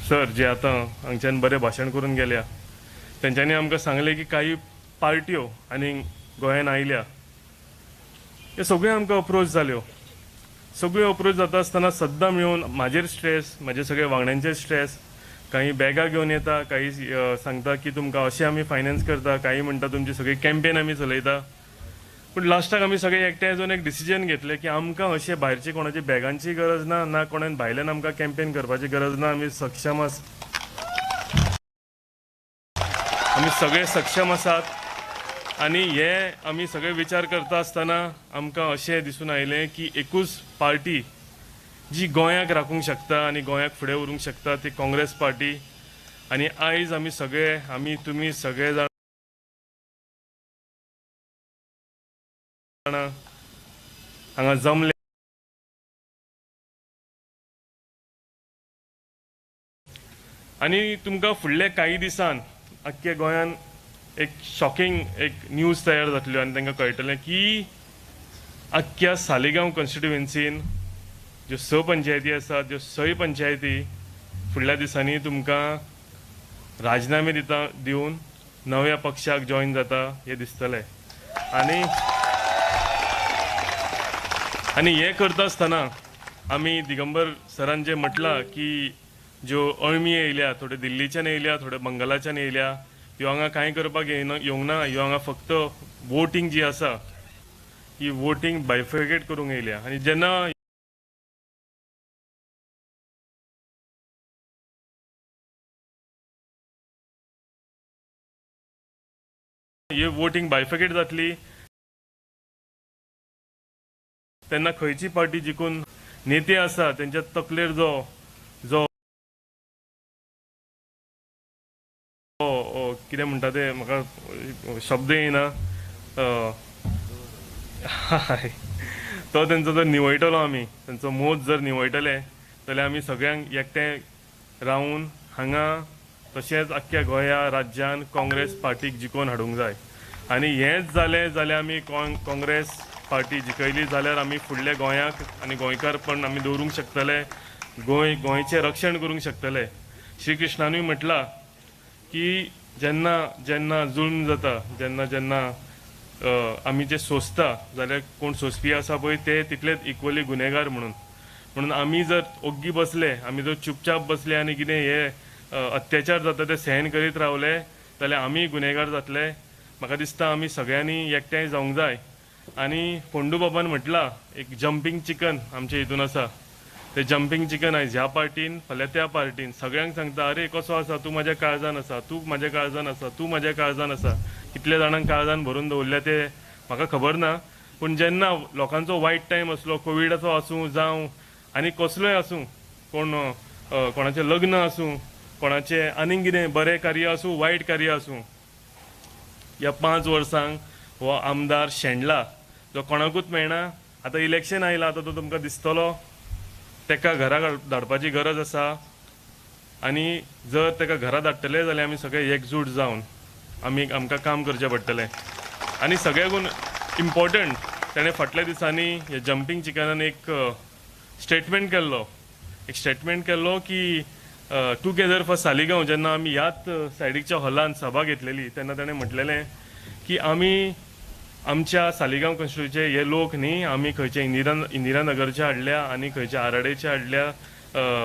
सर जे आतां हांगच्यान बरें भाशण करून गेल्या, तेंच्यांनी आमकां सांगलें की काही पार्ट्यो आनी गोंयान आयल्या, ह्यो सगळ्यो आमकां अप्रोच जाल्यो. सगळ्यो अप्रोच जाता आसतना सद्दां मेळून म्हाजेर स्ट्रेस, म्हाजे सगळे वांगड्यांचेर स्ट्रेस. काही बॅगां घेवन येता, काही सांगता की तुमकां अशें आमी फायनान्स करता, काही म्हणटा तुमची सगळी कॅम्पेन आमी चलयता. पूण लास्टाक आमी सगळे एकठांय जावन एक डिसिजन घेतलें की आमकां अशें भायरचे कोणाची बॅगांची गरज ना, ना कोणान भायल्यान आमकां कॅम्पेन करपाची गरज ना. आमी सक्षम आसा, आमी सगळे सक्षम आसात. आनी हे आमी सगळे विचार करता आसतना आमकां अशें दिसून आयलें की एकूच पार्टी जी गोंयाक राखूंक शकता आनी गोंयाक फुडें व्हरूंक शकता ती काँग्रेस पार्टी. आनी आयज आमी सगळे, आमी तुमी सगळे जाणां हांगा जमले. आनी तुमकां फुडल्या कांय दिसान आख्ख्या गोंयान एक शॉकिंग एक न्यूज तयार जातल्यो आनी तांकां कळटलें की आख्ख्या सालिगांव कॉन्स्टिट्युएन्सीन ज्यो 6 पंचायती आसात, ज्यो 6 पंचायती फुडल्या दिसांनी तुमकां राजीनामे दिता दिवन नव्या पक्षाक जॉयन जाता हें दिसतलें. आनी आनी हें करता आसतना आमी दिगंबर सरान जें म्हटलां की ज्यो अळमी येयल्या, थोड्यो दिल्लीच्यान येयल्या, थोड्यो बंगालाच्यान येयल्या, ह्यो हांगा कांय करपाक येवंक ना. ह्यो हांगा फक्त वोटींग जी आसा ही वोटींग बायफर्केट करूंक येयल्या. आनी जेन्ना ही वोटींग बायफर्केट जातली तेन्ना खंयची पार्टी जिखून नेते आसा तेंच्या तकलेर जो जो कितें म्हणटा ते म्हाका शब्द येना, तो तेंचो जर निवळटलो, आमी तेंचो मोज जर निवळटले जाल्यार आमी सगळ्यांक एकठांय रावन हांगा तशेंच आख्ख्या गोंया राज्यान काँग्रेस पार्टीक जिखोवन हाडूंक जाय. आनी हेंच जालें जाल्यार आमी काँग्रेस पार्टी जिखयली जाल्यार आमी फुडल्या गोंयाक आनी गोंयकारपण आमी दवरूंक शकतले, गोंयचें रक्षण करूंक शकतले. श्री कृष्णानूय म्हटलां की जेन्ना जेन्ना जुल्म जाता, जेन्ना जेन्ना आमी जे सोंसता जाल्यार कोण सोंसपी आसा पळय ते तितलेच इक्वली गुन्हेगार म्हणून. म्हणून आमी जर ओग्गी बसले, आमी जर चुपचाप बसले आनी कितें हे अत्याचार जाता ते सहन करीत रावले जाल्यार आमी गुन्हेगार जातले. म्हाका दिसता आमी सगळ्यांनी एकठांय जावंक जाय. आनी फोंडू बाबान म्हटलां एक जंपींग चिकन आमचे हितून आसा, ते जंपींग चिकन आयज ह्या पार्टीन फाल्यां त्या पार्टीन सगळ्यांक सांगता, अरे कसो आसा तूं, म्हाज्या काळजान आसा, तूं म्हाज्या काळजान आसा, तूं म्हाज्या काळजान आसा. कितल्या जाणांक काळजान भरून दवरल्या ते म्हाका खबर ना, पूण जेन्ना लोकांचो वायट टायम आसलो, कोविडाचो आसूं जावं आनी कसलोय आसूं, कोण कोणाचें लग्न आसूं, कोणाचें आनीक कितें बरें कार्य आसूं वायट कार्य आसूं, ह्या 5 वर्सांक हो आमदार शेणला जो कोणाकूच मेळना. आतां इलेक्शन आयलां, आतां तो तुमकां दिसतलो, तेका घरा धाडपाची गरज आसा. आनी जर तेका घरा धाडटले जाल्यार आमी सगळे एकजूट जावन आमी आमकां काम करचें पडटलें. आनी सगळ्याकून इम्पॉर्टंट तेणें फाटल्या दिसांनी ह्या जंपींग चिकनान एक स्टेटमेंट केल्लो, एक स्टेटमेंट केल्लो की टुगेदर फॉर सालिगांव जेन्ना आमी ह्याच सायडीच्या हॉलान सभा घेतलेली तेन्ना तेणें म्हटलेलें की आमी आमच्या सालिगांव कॉन्स्टिट्युएन्सीचे हे लोक न्ही, आमी खंयचे इंदिरा नगरचे हाडल्या आनी खंयचे आराडेचे हाडल्या,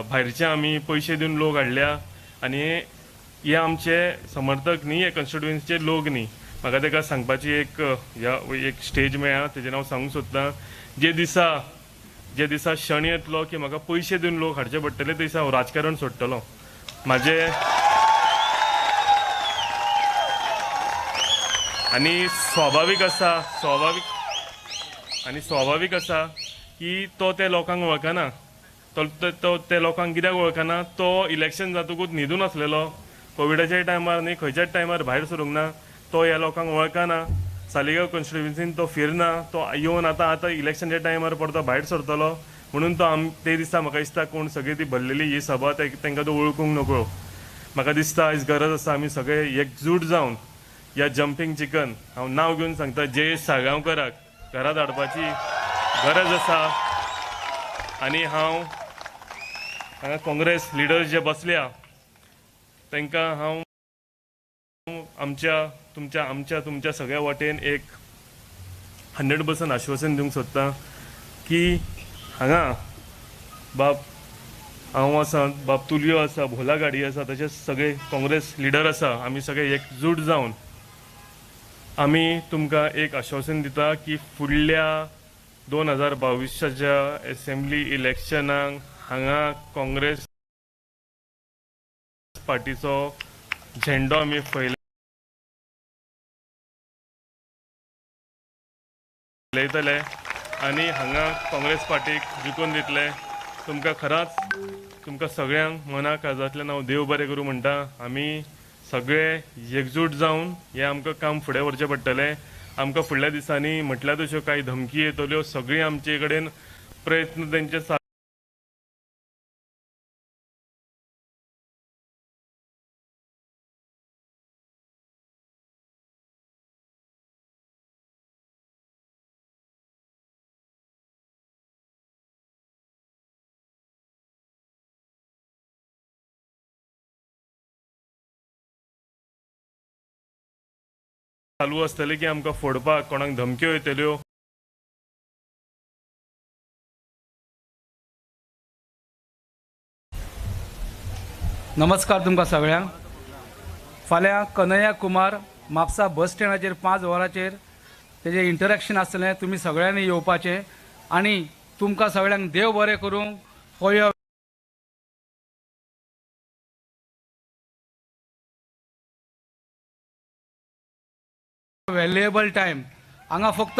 भायरचे आमी पयशे दिवन लोक हाडल्या आनी हे आमचे समर्थक न्ही, हे कॉन्स्टिट्युएन्सीचे लोक न्ही. म्हाका ताका सांगपाची एक ह्या एक स्टेज मेळ्ळा तेजेर हांव सांगूंक सोदतां, जे दिसा क्षण येतलो की म्हाका पयशे दिवन लोक हाडचे पडटले ते दिसा हांव राजकारण सोडटलो. म्हाजें आनी स्वाभावीक आसा, आनी स्वाभावीक आसा की तो त्या लोकांक वळखना. तो त्या लोकांक कित्याक वळखना, तो इलेक्शन जातकूच न्हिदून आसलेलो, कोविडाच्या टायमार न्ही खंयच्याच टायमार भायर सरूंक ना, तो ह्या लोकांक वळखना. सालिगांव कॉन्स्टिट्युएन्सीन तो फिरना, तो येवन आतां आतां इलेक्शनच्या टायमार परतो भायर सरतलो म्हणून तो ते दिसा म्हाका दिसता कोण सगळी ती भरलेली ही सभा तांकां तो वळखूंक नको. म्हाका दिसता आयज गरज आसा आमी सगळे एकजूट जावन ह्या जंपींग चिकन, हांव नांव घेवन सांगता, जयेश साळगांवकराक घरा धाडपाची गरज आसा. आनी हांव हांगा काँग्रेस लिडर्स जे बसल्या तांकां हांव आमच्या तुमच्या आमच्या तुमच्या सगळ्या वाटेन एक 100% आश्वासन दिवंक सोदता की हांगा बाब हांव आसा, बाब तुलयो आसा, भोला गाडी आसा, तशेंच सगळे काँग्रेस लिडर आसा, आमी सगळे एकजूट जावन आमी तुमकां एक आश्वासन दिता की फुडल्या 2022च्या एसेंब्ली इलेक्शनाक हांगा काँग्रेस पार्टीचो झेंडो आमी फैलयतले आनी हांगा काँग्रेस पार्टीक जिखून दितले. तुमकां खरांच तुमकां सगळ्यांक मना काळजांतल्यान हांव देव बरें करूं म्हणटा. आमी सगळे एकजूट जावन हें आमकां काम फुडें व्हरचें पडटलें. आमकां फुडल्या दिसांनी म्हटल्यार तश्यो कांय धमकी येतल्यो, सगळीं आमचे कडेन प्रयत्न तेंचे चालू आसतले की आमकां फोडपाक कोणाक धमक्यो येतल्यो. नमस्कार तुमकां सगळ्यांक. फाल्यां कन्हैया कुमार म्हापसा बस स्टँडाचेर 5 वरांचेर तेजें इंटरेक्शन आसतलें. तुमी सगळ्यांनी येवपाचें आनी तुमकां सगळ्यांक देव बरें करूं फॉर your valuable time. हांगा फक्त